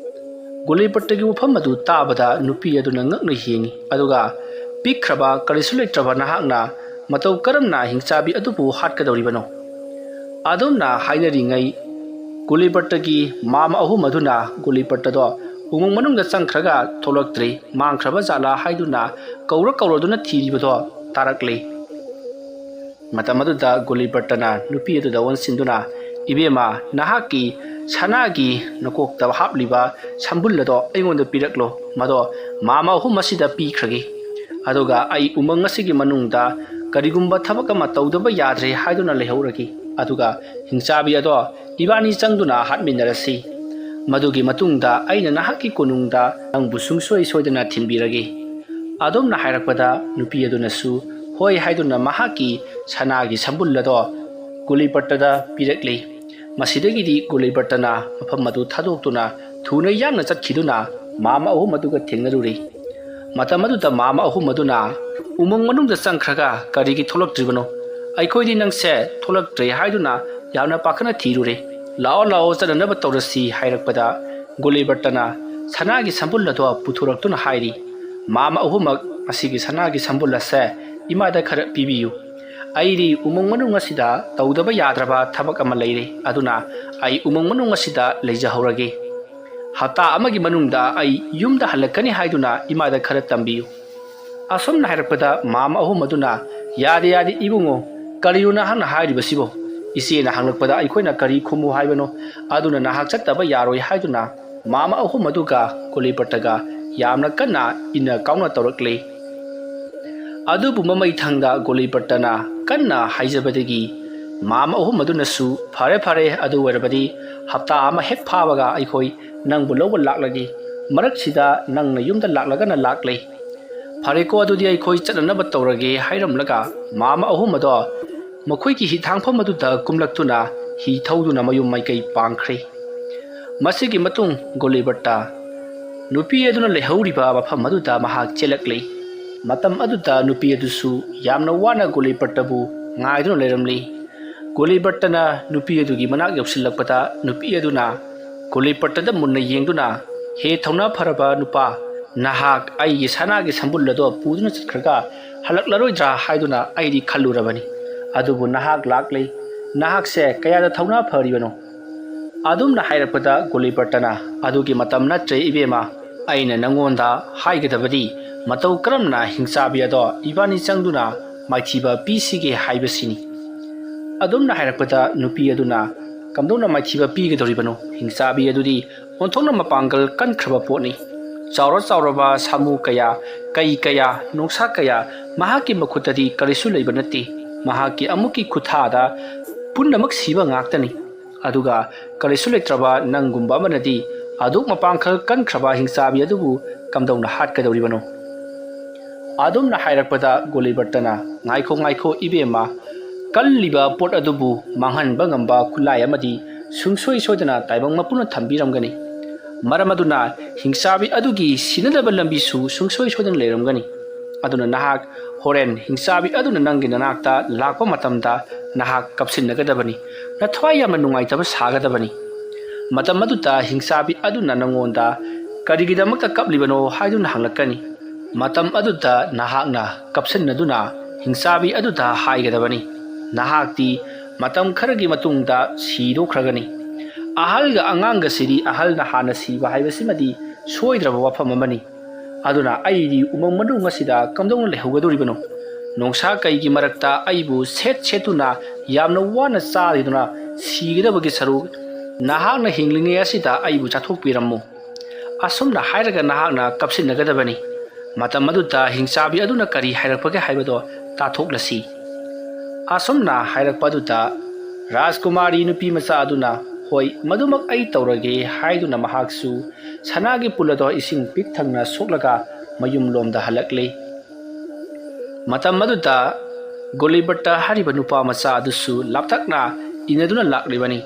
ꯒꯣꯂꯤꯕꯔꯇꯒꯤ ꯋꯥꯐꯝ ꯑꯗꯨ ꯇꯥꯕꯗ ꯅꯨꯄꯤ ꯑꯗꯨꯅ ꯉꯛꯅ ꯌꯦꯡꯉꯤ, ꯑꯗꯨꯒ, "ꯄꯤꯛꯈ꯭ꯔꯕ, ꯀꯔꯤꯁꯨ ꯂꯩꯇ꯭ꯔꯕ ꯅꯍꯥꯛꯅ ꯃꯇꯧ ꯀꯔꯝꯅ ꯍꯤꯡꯆꯥꯕꯤ ꯑꯗꯨꯕꯨ ꯍꯥꯠꯀꯗꯧꯔꯤꯕꯅꯣ?" ꯑꯗꯨꯝꯅ ꯍꯥꯏꯅꯔꯤꯉꯩ, ꯒꯨꯂꯤꯕꯔꯇꯒꯤ ꯃꯥꯝꯃ ꯑꯍꯨꯝ ꯑꯗꯨꯅ ꯒꯨꯂꯤꯕꯔꯇꯗꯣ ꯎꯃꯪ ꯃꯅꯨꯡꯗ ꯆꯪꯈ꯭ꯔꯒ ꯊꯣꯛꯂꯛꯇ꯭ꯔꯤ, ꯃꯥꯡꯈ꯭ꯔꯕ ꯖꯥꯠꯂꯥ ꯍꯥꯏꯗꯨꯅ ꯀꯧꯔ ꯀꯧꯔꯗꯨꯅ ꯊꯤꯔꯤꯕꯗꯣ ꯇꯥꯔꯛꯂꯤ꯫ ꯃꯇꯝ ꯑꯗꯨꯗ ꯒꯨꯂꯤꯕꯔꯇꯅ ꯅꯨꯄꯤ ꯑꯗꯨꯗ ꯑꯣꯟꯁꯤꯟꯗꯨꯅ, "ꯏꯕꯦꯝꯃ, ꯅꯍꯥꯛꯀꯤ ꯁꯅꯥꯒꯤ ꯅꯀꯣꯛꯇ ꯍꯥꯞꯂꯤꯕ ꯁꯝꯕꯨꯜ ꯑꯗꯣ ꯑꯩꯉꯣꯟꯗ ꯄꯤꯔꯛꯂꯣ꯫ ꯃꯗꯣ ꯃꯥꯝꯃ ꯑꯍꯨꯝ ꯑꯁꯤꯗ ꯄꯤꯈ꯭ꯔꯒꯦ꯫ ꯑꯗꯨꯒ ꯑꯩ ꯎꯃꯪ ꯑꯁꯤꯒꯤ ꯃꯅꯨꯡꯗ ꯀꯔꯤꯒꯨꯝꯕ ꯊꯕꯛ ꯑꯃ ꯇꯧꯗꯕ ꯌꯥꯗ꯭ꯔꯦ ꯍꯥꯏꯗꯨꯅ ꯂꯩꯍꯧꯔꯒꯦ꯫ ꯑꯗꯨꯒ ꯍꯤꯡꯆꯥꯕꯤ ꯑꯗꯣ ꯏꯕꯥꯅꯤ ꯆꯪꯗꯨꯅ ꯍꯥꯠꯃꯤꯟꯅꯔꯁꯤ꯫ ꯃꯗꯨꯒꯤ ꯃꯇꯨꯡꯗ ꯑꯩꯅ ꯅꯍꯥꯛꯀꯤ ꯀꯣꯅꯨꯡꯗ ꯅꯪꯕꯨ ꯁꯨꯡꯁꯣꯏ ꯁꯣꯏꯗꯅ ꯊꯤꯟꯕꯤꯔꯒꯦ꯫" ꯑꯗꯨꯝꯅ ꯍꯥꯏꯔꯛꯄꯗ ꯅꯨꯄꯤ ꯑꯗꯨꯅꯁꯨ ꯍꯣꯏ ꯍꯥꯏꯗꯨꯅ ꯃꯍꯥꯛꯀꯤ ꯁꯅꯥꯒꯤ ꯁꯝꯕꯨꯜ ꯑꯗꯣ ꯒꯨꯂꯤꯕꯔꯇꯗ ꯄꯤꯔꯛꯂꯤ꯫ ꯃꯁꯤꯗꯒꯤꯗꯤ ꯒꯨꯂꯤꯕꯔꯇꯅ ꯃꯐꯝ ꯑꯗꯨ ꯊꯥꯗꯣꯛꯇꯨꯅ ꯊꯨꯅ ꯌꯥꯡꯅ ꯆꯠꯈꯤꯗꯨꯅ ꯃꯥꯃ ꯑꯍꯨꯝ ꯑꯗꯨꯒ ꯊꯦꯡꯅꯔꯨꯔꯦ꯫ ꯃꯇꯝ ꯑꯗꯨꯗ ꯃꯥꯃ ꯑꯍꯨꯝ ꯑꯗꯨꯅ ꯎꯃꯪ ꯃꯅꯨꯡꯗ ꯆꯪꯈ꯭ꯔꯒ ꯀꯔꯤꯒꯤ ꯊꯣꯛꯂꯛꯇ꯭ꯔꯤꯕꯅꯣ? ꯑꯩꯈꯣꯏꯗꯤ ꯅꯪꯁꯦ ꯊꯣꯛꯂꯛꯇ꯭ꯔꯦ ꯍꯥꯏꯗꯨꯅ ꯌꯥꯝꯅ ꯄꯥꯈꯠꯅ ꯊꯤꯔꯨꯔꯦ꯫ "ꯂꯥꯛꯑꯣ, ꯂꯥꯛꯑꯣ, ꯆꯠꯅꯅꯕ ꯇꯧꯔꯁꯤ" ꯍꯥꯏꯔꯛꯄꯗ ꯒꯣꯂꯤꯕꯔꯇꯅ ꯁꯅꯥꯒꯤ ꯁꯝꯕꯨꯜ ꯑꯗꯣ ꯄꯨꯊꯣꯔꯛꯇꯨꯅ ꯍꯥꯏꯔꯤ, "ꯃꯥꯃ ꯑꯍꯨꯝꯃꯛ, ꯃꯁꯤꯒꯤ ꯁꯅꯥꯒꯤ ꯁꯝꯕꯨꯜ ꯑꯁꯦ ꯏꯃꯥꯗ ꯈꯔ ꯄꯤꯕꯤꯌꯨ꯫ ꯑꯩꯗꯤ ꯎꯃꯪ ꯃꯅꯨꯡ ꯑꯁꯤꯗ ꯇꯧꯗꯕ ꯌꯥꯗ꯭ꯔꯕ ꯊꯕꯛ ꯑꯃ ꯂꯩꯔꯦ, ꯑꯗꯨꯅ ꯑꯩ ꯎꯃꯪ ꯃꯅꯨꯡ ꯑꯁꯤꯗ ꯂꯩꯖꯍꯧꯔꯒꯦ꯫ ꯍꯞꯇꯥ ꯑꯃꯒꯤ ꯃꯅꯨꯡꯗ ꯑꯩ ꯌꯨꯝꯗ ꯍꯜꯂꯛꯀꯅꯤ ꯍꯥꯏꯗꯨꯅ ꯏꯃꯥꯗ ꯈꯔ ꯇꯝꯕꯤꯌꯨ"꯫ ꯑꯁꯨꯝꯅ ꯍꯥꯏꯔꯛꯄꯗ ꯃꯥꯃ ꯑꯍꯨꯝ ꯑꯗꯨꯅ, "ꯌꯥꯗꯦ, ꯌꯥꯗꯦ ꯏꯕꯨꯡꯉꯣ, ꯀꯔꯤꯅꯣ ꯅꯍꯥꯛꯅ ꯍꯥꯏꯔꯤꯕꯁꯤꯕꯣ? ꯏꯆꯦꯅ ꯍꯪꯂꯛꯄꯗ ꯑꯩꯈꯣꯏꯅ ꯀꯔꯤ ꯈꯨꯝꯃꯨ ꯍꯥꯏꯕꯅꯣ? ꯑꯗꯨꯅ ꯅꯍꯥꯛ ꯆꯠꯇꯕ ꯌꯥꯔꯣꯏ" ꯍꯥꯏꯗꯨꯅ ꯃꯥꯃ ꯑꯍꯨꯝ ꯑꯗꯨꯒ ꯒꯣꯂꯤꯕꯔꯇꯒ ꯌꯥꯝꯅ ꯀꯟꯅ ꯏꯟꯅ ꯀꯥꯎꯅ ꯇꯧꯔꯛꯂꯦ꯫ ꯑꯗꯨꯕꯨ ꯃꯃꯩ ꯊꯪꯗ ꯒꯣꯂꯤꯕꯔꯇꯅ ꯀꯟꯅ ꯍꯥꯏꯖꯕꯗꯒꯤ ꯃꯥꯃ ꯑꯍꯨꯝ ꯑꯗꯨꯅꯁꯨ, "ꯐꯔꯦ, ꯐꯔꯦ, ꯑꯗꯨ ꯑꯣꯏꯔꯕꯗꯤ ꯍꯞꯇꯥ ꯑꯃ ꯍꯦꯛ ꯐꯥꯕꯒ ꯑꯩꯈꯣꯏ ꯅꯪꯕꯨ ꯂꯧꯕ ꯂꯥꯛꯂꯒꯦ꯫ ꯃꯔꯛꯁꯤꯗ ꯅꯪꯅ ꯌꯨꯝꯗ ꯂꯥꯛꯂꯒꯅ ꯂꯥꯛꯂꯦ꯫ ꯐꯔꯦꯀꯣ, ꯑꯗꯨꯗꯤ ꯑꯩꯈꯣꯏ ꯆꯠꯅꯅꯕ ꯇꯧꯔꯒꯦ" ꯍꯥꯏꯔꯝꯂꯒ ꯃꯥꯃ ꯑꯍꯨꯝ ꯑꯗꯣ ꯃꯈꯣꯏꯒꯤ ꯍꯤꯊꯥꯡꯐꯝ ꯑꯗꯨꯗ ꯀꯨꯝꯂꯛꯇꯨꯅ ꯍꯤ ꯊꯧꯗꯨꯅ ꯃꯌꯨꯝ ꯃꯥꯏꯀꯩ ꯄꯥꯡꯈ꯭ꯔꯦ꯫ ꯃꯁꯤꯒꯤ ꯃꯇꯨꯡ ꯒꯣꯂꯤꯕꯔꯇ ꯅꯨꯄꯤ ꯑꯗꯨꯅ ꯂꯩꯍꯧꯔꯤꯕ ꯃꯐꯝ ꯑꯗꯨꯗ ꯃꯍꯥꯛ ꯆꯦꯜꯂꯛꯂꯦ꯫ ꯃꯇꯝ ꯑꯗꯨꯗ ꯅꯨꯄꯤ ꯑꯗꯨꯁꯨ ꯌꯥꯝꯅ ꯋꯥꯅ ꯒꯣꯂꯤꯕꯔꯇꯕꯨ ꯉꯥꯏꯗꯨꯅ ꯂꯩꯔꯝꯂꯤ꯫ ꯒꯣꯂꯤꯕꯔꯇꯅ ꯅꯨꯄꯤ ꯑꯗꯨꯒꯤ ꯃꯅꯥꯛ ꯌꯧꯁꯤꯜꯂꯛꯄꯗ ꯅꯨꯄꯤ ꯑꯗꯨꯅ ꯒꯣꯂꯤꯕꯔꯇꯗ ꯃꯨꯟꯅ ꯌꯦꯡꯗꯨꯅ, "ꯍꯦ ꯊꯧꯅꯥ ꯐꯔꯕ ꯅꯨꯄꯥ, ꯅꯍꯥꯛ ꯑꯩꯒꯤ ꯁꯅꯥꯒꯤ ꯁꯝꯕꯨꯜ ꯑꯗꯣ ꯄꯨꯗꯨꯅ ꯆꯠꯈ꯭ꯔꯒ ꯍꯜꯂꯛꯂꯔꯣꯏꯗ꯭ꯔꯥ ꯍꯥꯏꯗꯨꯅ ꯑꯩꯗꯤ ꯈꯜꯂꯨꯔꯕꯅꯤ꯫ ꯑꯗꯨꯕꯨ ꯅꯍꯥꯛ ꯂꯥꯛꯂꯦ꯫ ꯅꯍꯥꯛꯁꯦ ꯀꯌꯥꯗ ꯊꯧꯅꯥ ꯐꯔꯤꯕꯅꯣ?" ꯑꯗꯨꯝꯅ ꯍꯥꯏꯔꯛꯄꯗ ꯒꯣꯂꯤꯕꯔꯇꯅ, "ꯑꯗꯨꯒꯤ ꯃꯇꯝ ꯅꯠꯇ꯭ꯔꯦ ꯏꯕꯦꯝꯃ, ꯑꯩꯅ ꯅꯪꯉꯣꯟꯗ ꯍꯥꯏꯒꯗꯕꯗꯤ ꯃꯇꯧ ꯀꯔꯝꯅ ꯍꯤꯡꯆꯥꯕꯤ ꯑꯗꯣ ꯏꯕꯥꯅꯤ ꯆꯪꯗꯨꯅ ꯃꯥꯏꯊꯤꯕ ꯄꯤꯁꯤꯒꯦ ꯍꯥꯏꯕꯁꯤꯅꯤ"꯫ ꯑꯗꯨꯝꯅ ꯍꯥꯏꯔꯛꯄꯗ ꯅꯨꯄꯤ ꯑꯗꯨꯅ, "ꯀꯝꯗꯧꯅ ꯃꯥꯏꯊꯤꯕ ꯄꯤꯒꯗꯧꯔꯤꯕꯅꯣ? ꯍꯤꯡꯆꯥꯕꯤ ꯑꯗꯨꯗꯤ ꯑꯣꯟꯊꯣꯛꯅ ꯃꯄꯥꯡꯒꯜ ꯀꯟꯈ꯭ꯔꯕ ꯄꯣꯠꯅꯤ꯫ ꯆꯥꯎꯔ ꯆꯥꯎꯔꯕ ꯁꯥꯃꯨ ꯀꯌꯥ, ꯀꯩ ꯀꯌꯥ, ꯅꯣꯡꯁꯥ ꯀꯌꯥ, ꯃꯍꯥꯛꯀꯤ ꯃꯈꯨꯠꯇꯗꯤ ꯀꯔꯤꯁꯨ ꯂꯩꯕ ꯅꯠꯇꯦ꯫ ꯃꯍꯥꯛꯀꯤ ꯑꯃꯨꯛꯀꯤ ꯈꯨꯠꯊꯥꯗ ꯄꯨꯝꯅꯃꯛ ꯁꯤꯕ ꯉꯥꯛꯇꯅꯤ꯫ ꯑꯗꯨꯒ ꯀꯔꯤꯁꯨ ꯂꯩꯇ꯭ꯔꯕ ꯅꯪꯒꯨꯝꯕ ꯑꯃꯅꯗꯤ ꯑꯗꯨꯛ ꯃꯄꯥꯡꯒꯜ ꯀꯟꯈ꯭ꯔꯕ ꯍꯤꯡꯆꯥꯕꯤ ꯑꯗꯨꯕꯨ ꯀꯝꯗꯧꯅ ꯍꯥꯠꯀꯗꯧꯔꯤꯕꯅꯣ?" ꯑꯗꯨꯝꯅ ꯍꯥꯏꯔꯛꯄꯗ ꯒꯣꯂꯤꯕꯔꯇꯅ, "ꯉꯥꯏꯈꯣ, ꯉꯥꯏꯈꯣ ꯏꯕꯦꯝꯃ, ꯀꯜꯂꯤꯕ ꯄꯣꯠ ꯑꯗꯨꯕꯨ ꯃꯥꯡꯍꯟꯕ ꯉꯝꯕ ꯈꯨꯠꯂꯥꯏ ꯑꯃꯗꯤ ꯁꯨꯡꯁꯣꯏ ꯁꯣꯏꯗꯅ ꯇꯥꯏꯕꯪ ꯃꯄꯨꯅ ꯊꯝꯕꯤꯔꯝꯒꯅꯤ꯫ ꯃꯔꯝ ꯑꯗꯨꯅ ꯍꯤꯡꯆꯥꯕꯤ ꯑꯗꯨꯒꯤ ꯁꯤꯅꯗꯕ ꯂꯝꯕꯤꯁꯨ ꯁꯨꯡꯁꯣꯏ ꯁꯣꯏꯗꯅ ꯂꯩꯔꯝꯒꯅꯤ꯫ ꯑꯗꯨꯅ ꯅꯍꯥꯛ ꯍꯣꯔꯦꯟ ꯍꯤꯡꯆꯥꯕꯤ ꯑꯗꯨꯅ ꯅꯪꯒꯤ ꯅꯅꯥꯛꯇ ꯂꯥꯛꯄ ꯃꯇꯝꯗ ꯅꯍꯥꯛ ꯀꯞꯁꯤꯟꯅꯒꯗꯕꯅꯤ꯫ ꯅꯊ꯭ꯋꯥꯏ ꯌꯥꯝꯅ ꯅꯨꯡꯉꯥꯏꯇꯕ ꯁꯥꯒꯗꯕꯅꯤ꯫ ꯃꯇꯝ ꯑꯗꯨꯗ ꯍꯤꯡꯆꯥꯕꯤ ꯑꯗꯨꯅ ꯅꯪꯉꯣꯟꯗ "ꯀꯔꯤꯒꯤꯗꯃꯛꯇ ꯀꯞꯂꯤꯕꯅꯣ?" ꯍꯥꯏꯗꯨꯅ ꯍꯪꯂꯛꯀꯅꯤ꯫ ꯃꯇꯝ ꯑꯗꯨꯗ ꯅꯍꯥꯛꯅ ꯀꯞꯁꯤꯟꯅꯗꯨꯅ ꯍꯤꯡꯆꯥꯕꯤ ꯑꯗꯨꯗ ꯍꯥꯏꯒꯗꯕꯅꯤ, "ꯅꯍꯥꯛꯇꯤ ꯃꯇꯝ ꯈꯔꯒꯤ ꯃꯇꯨꯡꯗ ꯁꯤꯗꯣꯛꯈ꯭ꯔꯒꯅꯤ꯫ ꯑꯍꯜꯒ ꯑꯉꯥꯡꯒꯁꯤꯗꯤ ꯑꯍꯜꯅ ꯍꯥꯟꯅ ꯁꯤꯕ ꯍꯥꯏꯕꯁꯤꯃꯗꯤ ꯁꯣꯏꯗ꯭ꯔꯕ ꯋꯥꯐꯝ ꯑꯃꯅꯤ꯫ ꯑꯗꯨꯅ ꯑꯩꯗꯤ ꯎꯃꯪ ꯃꯅꯨꯡ ꯑꯁꯤꯗ ꯀꯝꯗꯧꯅ ꯂꯩꯍꯧꯒꯗꯧꯔꯤꯕꯅꯣ? ꯅꯣꯡꯁꯥ ꯀꯩꯒꯤ ꯃꯔꯛꯇ ꯑꯩꯕꯨ ꯁꯦꯠ ꯁꯦꯠꯇꯨꯅ ꯌꯥꯝꯅ ꯋꯥꯅ ꯆꯥꯔꯤꯗꯨꯅ ꯁꯤꯒꯗꯕꯒꯤ ꯁꯔꯨꯛ ꯅꯍꯥꯛꯅ ꯍꯤꯡꯂꯤꯉꯩ ꯑꯁꯤꯗ ꯑꯩꯕꯨ ꯆꯥꯊꯣꯛꯄꯤꯔꯝꯃꯨ"꯫ ꯑꯁꯨꯝꯅ ꯍꯥꯏꯔꯒ ꯅꯍꯥꯛꯅ ꯀꯞꯁꯤꯟꯅꯒꯗꯕꯅꯤ꯫ ꯃꯇꯝ ꯑꯗꯨꯗ ꯍꯤꯡꯆꯥꯕꯤ ꯑꯗꯨꯅ ꯀꯔꯤ ꯍꯥꯏꯔꯛꯄꯒꯦ ꯍꯥꯏꯕꯗꯣ ꯇꯥꯊꯣꯛꯂꯁꯤ꯫ ꯑꯁꯨꯝꯅ ꯍꯥꯏꯔꯛꯄ ꯑꯗꯨꯗ ꯔꯥꯖꯀꯨꯃꯥꯔꯤ ꯅꯨꯄꯤ ꯃꯆꯥ ꯑꯗꯨꯅ "ꯍꯣꯏ, ꯃꯗꯨꯃꯛ ꯑꯩ ꯇꯧꯔꯒꯦ" ꯍꯥꯏꯗꯨꯅ ꯃꯍꯥꯛꯁꯨ ꯁꯅꯥꯒꯤ ꯄꯨꯜ ꯑꯗꯣ ꯏꯁꯤꯡ ꯄꯤꯛ ꯊꯪꯅ ꯁꯣꯛꯂꯒ ꯃꯌꯨꯝꯂꯣꯝꯗ ꯍꯜꯂꯛꯂꯤ꯫ ꯃꯇꯝ ꯑꯗꯨꯗ ꯒꯣꯂꯤꯕꯔꯇ ꯍꯥꯏꯔꯤꯕ ꯅꯨꯄꯥ ꯃꯆꯥ ꯑꯗꯨꯁꯨ ꯂꯥꯞꯇꯛꯅ ꯏꯟꯅꯗꯨꯅ ꯂꯥꯛꯂꯤꯕꯅꯤ꯫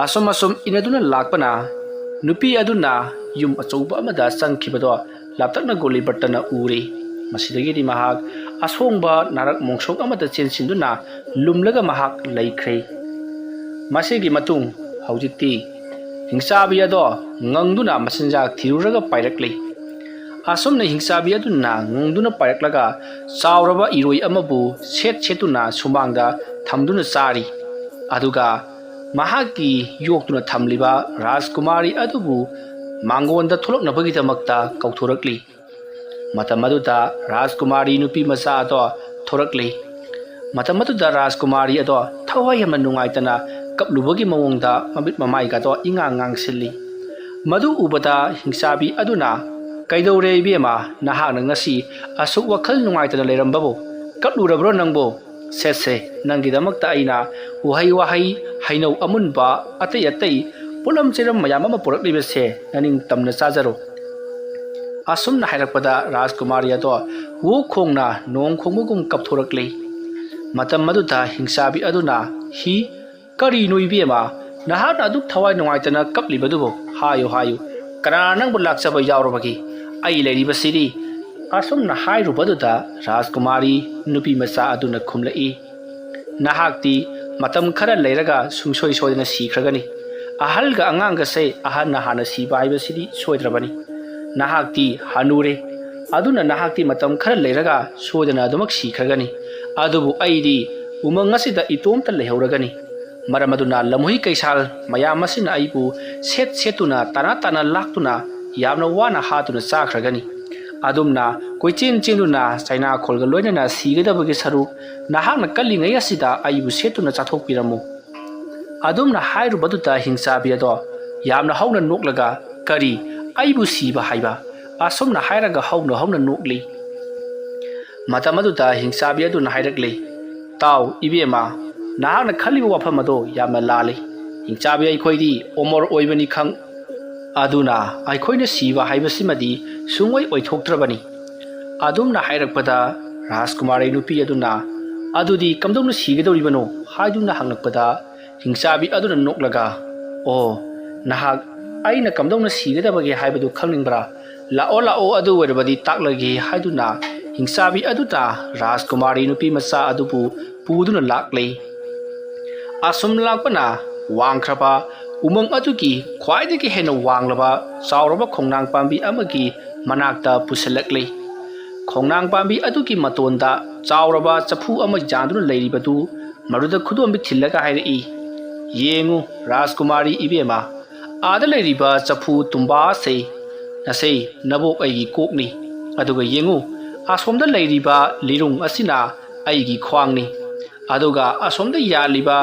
ꯑꯁꯨꯝ ꯑꯁꯨꯝ ꯏꯟꯅꯗꯨꯅ ꯂꯥꯛꯄꯅ ꯅꯨꯄꯤ ꯑꯗꯨꯅ ꯌꯨꯝ ꯑꯆꯧꯕ ꯑꯃꯗ ꯆꯪꯈꯤꯕꯗꯣ ꯂꯥꯞꯇꯛꯅ ꯒꯣꯂꯤꯕꯔꯇꯅ ꯎꯔꯦ꯫ ꯃꯁꯤꯗꯒꯤꯗꯤ ꯃꯍꯥꯛ ꯑꯁꯣꯡꯕ ꯅꯥꯔꯛ ꯃꯣꯡꯁꯣꯛ ꯑꯃꯗ ꯆꯦꯟꯁꯤꯟꯗꯨꯅ ꯂꯨꯝꯂꯒ ꯃꯍꯥꯛ ꯂꯩꯈ꯭ꯔꯦ꯫ ꯃꯁꯤꯒꯤ ꯃꯇꯨꯡ ꯍꯧꯖꯤꯛꯇꯤ ꯍꯤꯡꯆꯥꯕꯤ ꯑꯗꯣ ꯉꯪꯗꯨꯅ ꯃꯆꯤꯟꯖꯥꯛ ꯊꯤꯔꯨꯔꯒ ꯄꯥꯏꯔꯛꯂꯤ꯫ ꯑꯁꯨꯝꯅ ꯍꯤꯡꯆꯥꯕꯤ ꯑꯗꯨꯅ ꯉꯪꯗꯨꯅ ꯄꯥꯏꯔꯛꯂꯒ ꯆꯥꯎꯔꯕ ꯏꯔꯣꯏ ꯑꯃꯕꯨ ꯁꯦꯠ ꯁꯦꯠꯇꯨꯅ ꯁꯨꯃꯥꯡꯗ ꯊꯝꯗꯨꯅ ꯆꯥꯔꯤ꯫ ꯑꯗꯨꯒ ꯃꯍꯥꯛꯀꯤ ꯌꯣꯛꯇꯨꯅ ꯊꯝꯂꯤꯕ ꯔꯥꯖꯀꯨꯃꯥꯔꯤ ꯑꯗꯨꯕꯨ ꯃꯥꯡꯒꯣꯟꯗ ꯊꯣꯛꯂꯛꯅꯕꯒꯤꯗꯃꯛꯇ ꯀꯧꯊꯣꯔꯛꯂꯤ꯫ ꯃꯇꯝ ꯑꯗꯨꯗ ꯔꯥꯖꯀꯨꯃꯥꯔꯤ ꯅꯨꯄꯤ ꯃꯆꯥ ꯑꯗꯣ ꯊꯣꯔꯛꯂꯤ꯫ ꯃꯇꯝ ꯑꯗꯨꯗ ꯔꯥꯖꯀꯨꯃꯥꯔꯤ ꯑꯗꯣ ꯊꯋꯥꯏ ꯌꯥꯝꯅ ꯅꯨꯡꯉꯥꯏꯇꯅ ꯀꯞꯂꯨꯕꯒꯤ ꯃꯑꯣꯡꯗ ꯃꯃꯤꯠ ꯃꯃꯥꯏꯒꯗꯣ ꯏꯉꯥꯡ ꯉꯥꯡꯁꯤꯜꯂꯤ꯫ ꯃꯗꯨ ꯎꯕꯗ ꯍꯤꯡꯆꯥꯕꯤ ꯑꯗꯨꯅ, "ꯀꯩꯗꯧꯔꯦ ꯏꯕꯦꯝꯃ, ꯅꯍꯥꯛꯅ ꯉꯁꯤ ꯑꯁꯨꯛ ꯋꯥꯈꯜ ꯅꯨꯡꯉꯥꯏꯇꯅ ꯂꯩꯔꯝꯕꯕꯨ? ꯀꯞꯂꯨꯔꯕ꯭ꯔꯣ ꯅꯪꯕꯨ? ꯁꯦ ꯁꯦ, ꯅꯪꯒꯤꯗꯃꯛꯇ ꯑꯩꯅ ꯎꯍꯩ ꯋꯥꯍꯩ, ꯍꯩꯅꯧ ꯑꯃꯨꯟꯕ, ꯑꯇꯩ ꯑꯇꯩ ꯄꯣꯠꯂꯝ ꯆꯩꯔꯝ ꯃꯌꯥꯝ ꯑꯃ ꯄꯨꯔꯛꯂꯤꯕꯁꯦ ꯅꯅꯤꯡ ꯇꯝꯅ ꯆꯥꯖꯔꯣ"꯫ ꯑꯁꯨꯝꯅ ꯍꯥꯏꯔꯛꯄꯗ ꯔꯥꯖꯀꯨꯃꯥꯔꯤ ꯑꯗꯣ ꯋꯨ ꯈꯣꯡꯅ ꯅꯣꯡ ꯈꯣꯡꯕꯒꯨꯝ ꯀꯞꯊꯣꯔꯛꯂꯤ꯫ ꯃꯇꯝ ꯑꯗꯨꯗ ꯍꯤꯡꯆꯥꯕꯤ ꯑꯗꯨꯅ, "ꯍꯤ, ꯀꯔꯤꯅꯣ ꯏꯕꯦꯝꯃ? ꯅꯍꯥꯛꯅ ꯑꯗꯨꯛ ꯊꯋꯥꯏ ꯅꯨꯡꯉꯥꯏꯇꯅ ꯀꯞꯂꯤꯕꯗꯨꯕꯨ? ꯍꯥꯏꯌꯨ, ꯍꯥꯏꯌꯨ, ꯀꯅꯥꯅ ꯅꯪꯕꯨ ꯂꯥꯛꯆꯕ ꯌꯥꯎꯔꯕꯒꯦ? ꯑꯩ ꯂꯩꯔꯤꯕꯁꯤꯗꯤ꯫ ꯑꯁꯨꯝꯅ ꯍꯥꯏꯔꯨꯕꯗꯨꯗ ꯔꯥꯖꯀꯨꯃꯥꯔꯤ ꯅꯨꯄꯤ ꯃꯆꯥ ꯑꯗꯨꯅ ꯈꯨꯝꯂꯛꯏ, ꯅꯍꯥꯛꯇꯤ ꯃꯇꯝ ꯈꯔ ꯂꯩꯔꯒ ꯁꯨꯡꯁꯣꯏ ꯁꯣꯏꯗꯅ ꯁꯤꯈ꯭ꯔꯒꯅꯤ꯫ ꯑꯍꯜꯒ ꯑꯉꯥꯡꯒꯁꯦ ꯑꯍꯜꯅ ꯍꯥꯟꯅ ꯁꯤꯕ ꯍꯥꯏꯕꯁꯤꯗꯤ ꯁꯣꯏꯗ꯭ꯔꯕꯅꯤ꯫ ꯅꯍꯥꯛꯇꯤ ꯍꯅꯨꯔꯦ, ꯑꯗꯨꯅ ꯅꯍꯥꯛꯇꯤ ꯃꯇꯝ ꯈꯔ ꯂꯩꯔꯒ ꯁꯣꯏꯗꯅ ꯑꯗꯨꯃꯛ ꯁꯤꯈ꯭ꯔꯒꯅꯤ꯫ ꯑꯗꯨꯕꯨ ꯑꯩꯗꯤ ꯎꯃꯪ ꯑꯁꯤꯗ ꯏꯇꯣꯝꯇ ꯂꯩꯍꯧꯔꯒꯅꯤ꯫ ꯃꯔꯝ ꯑꯗꯨꯅ ꯂꯝꯍꯨꯏ ꯀꯩꯁꯥꯜ ꯃꯌꯥꯝ ꯑꯁꯤꯅ ꯑꯩꯕꯨ ꯁꯦꯠ ꯁꯦꯠꯇꯨꯅ, ꯇꯥꯅ ꯇꯥꯅ ꯂꯥꯛꯇꯨꯅ, ꯌꯥꯝꯅ ꯋꯥꯅ ꯍꯥꯠꯇꯨꯅ ꯆꯥꯈ꯭ꯔꯒꯅꯤ꯫ ꯑꯗꯨꯝꯅ ꯀꯣꯏꯆꯦꯟ ꯆꯦꯟꯗꯨꯅ ꯆꯩꯅꯥꯈꯣꯜꯒ ꯂꯣꯏꯅꯅ ꯁꯤꯒꯗꯕꯒꯤ ꯁꯔꯨꯛ, ꯅꯍꯥꯛꯅ ꯀꯜꯂꯤꯉꯩ ꯑꯁꯤꯗ ꯑꯩꯕꯨ ꯁꯦꯠꯇꯨꯅ ꯆꯥꯊꯣꯛꯄꯤꯔꯝꯃꯨ꯫ ꯑꯗꯨꯝꯅ ꯍꯥꯏꯔꯨꯕꯗꯨꯗ ꯍꯤꯡꯆꯥꯕꯤ ꯑꯗꯣ ꯌꯥꯝꯅ ꯍꯧꯅ ꯅꯣꯛꯂꯒ, "ꯀꯔꯤ? ꯑꯩꯕꯨ ꯁꯤꯕ ꯍꯥꯏꯕ?" ꯑꯁꯨꯝꯅ ꯍꯥꯏꯔꯒ ꯍꯧꯅ ꯍꯧꯅ ꯅꯣꯛꯂꯤ꯫ ꯃꯇꯝ ꯑꯗꯨꯗ ꯍꯤꯡꯆꯥꯕꯤ ꯑꯗꯨꯅ ꯍꯥꯏꯔꯛꯂꯤ, "ꯇꯥꯎ, ꯏꯕꯦꯝꯃ, ꯅꯍꯥꯛꯅ ꯈꯜꯂꯤꯕ ꯋꯥꯐꯝ ꯑꯗꯣ ꯌꯥꯝꯅ ꯂꯥꯜꯂꯤ꯫ ꯍꯤꯡꯆꯥꯕꯤ ꯑꯩꯈꯣꯏꯗꯤ ꯑꯃꯔ ꯑꯣꯏꯕꯅꯤ ꯈꯪ, ꯑꯗꯨꯅ ꯑꯩꯈꯣꯏꯅ ꯁꯤꯕ ꯍꯥꯏꯕꯁꯤꯃꯗꯤ ꯁꯨꯡꯑꯣꯏ ꯑꯣꯏꯊꯣꯛꯇ꯭ꯔꯕꯅꯤ"꯫ ꯑꯗꯨꯝꯅ ꯍꯥꯏꯔꯛꯄꯗ ꯔꯥꯖꯀꯨꯃꯥꯔꯤ ꯅꯨꯄꯤ ꯑꯗꯨꯅ, "ꯑꯗꯨꯗꯤ ꯀꯝꯗꯧꯅ ꯁꯤꯒꯗꯧꯔꯤꯕꯅꯣ?" ꯍꯥꯏꯗꯨꯅ ꯍꯪꯂꯛꯄꯗ ꯍꯤꯡꯆꯥꯕꯤ ꯑꯗꯨꯅ ꯅꯣꯛꯂꯒ, "ꯑꯣ, ꯅꯍꯥꯛ ꯑꯩꯅ ꯀꯝꯗꯧꯅ ꯁꯤꯒꯗꯕꯒꯦ ꯍꯥꯏꯕꯗꯨ ꯈꯪꯅꯤꯡꯕ꯭ꯔꯥ? ꯂꯥꯛꯑꯣ, ꯂꯥꯛꯑꯣ, ꯑꯗꯨ ꯑꯣꯏꯔꯕꯗꯤ ꯇꯥꯛꯂꯒꯦ" ꯍꯥꯏꯗꯨꯅ ꯍꯤꯡꯆꯥꯕꯤ ꯑꯗꯨꯅ ꯔꯥꯖꯀꯨꯃꯥꯔꯤ ꯅꯨꯄꯤ ꯃꯆꯥ ꯑꯗꯨꯕꯨ ꯄꯨꯗꯨꯅ ꯂꯥꯛꯂꯦ꯫ ꯑꯁꯨꯝ ꯂꯥꯛꯄꯅ ꯋꯥꯡꯈ꯭ꯔꯕ ꯎꯃꯪ ꯑꯗꯨꯒꯤ ꯈ꯭ꯋꯥꯏꯗꯒꯤ ꯍꯦꯟꯅ ꯋꯥꯡꯂꯕ ꯆꯥꯎꯔꯕ ꯈꯣꯡꯅꯥꯡ ꯄꯥꯝꯕꯤ ꯑꯃꯒꯤ ꯃꯅꯥꯛꯇ ꯄꯨꯁꯤꯜꯂꯛꯂꯤ꯫ ꯈꯣꯡꯅꯥꯡ ꯄꯥꯝꯕꯤ ꯑꯗꯨꯒꯤ ꯃꯇꯣꯟꯗ ꯆꯥꯎꯔꯕ ꯆꯐꯨ ꯑꯃ ꯌꯥꯟꯗꯨꯅ ꯂꯩꯔꯤꯕꯗꯨ ꯃꯗꯨꯗ ꯈꯨꯗꯣꯝꯕꯤ ꯊꯤꯜꯂꯒ ꯍꯥꯏꯔꯛꯏ, "ꯌꯦꯡꯉꯨ, ꯔꯥꯖꯀꯨꯃꯥꯔꯤ ꯏꯕꯦꯝꯃ, ꯑꯥꯗ ꯂꯩꯔꯤꯕ ꯆꯐꯨ ꯇꯨꯝꯕꯥꯁꯦ ꯅꯁꯦ ꯅꯕꯣꯛ ꯑꯩꯒꯤ ꯀꯣꯛꯅꯤ꯫ ꯑꯗꯨꯒ ꯌꯦꯡꯉꯨ, ꯑꯁꯣꯝꯗ ꯂꯩꯔꯤꯕ ꯂꯤꯔꯨꯡ ꯑꯁꯤꯅ ꯑꯩꯒꯤ ꯈ꯭ꯋꯥꯡꯅꯤ꯫ ꯑꯗꯨꯒ ꯑꯁꯣꯝꯗ ꯌꯥꯜꯂꯤꯕ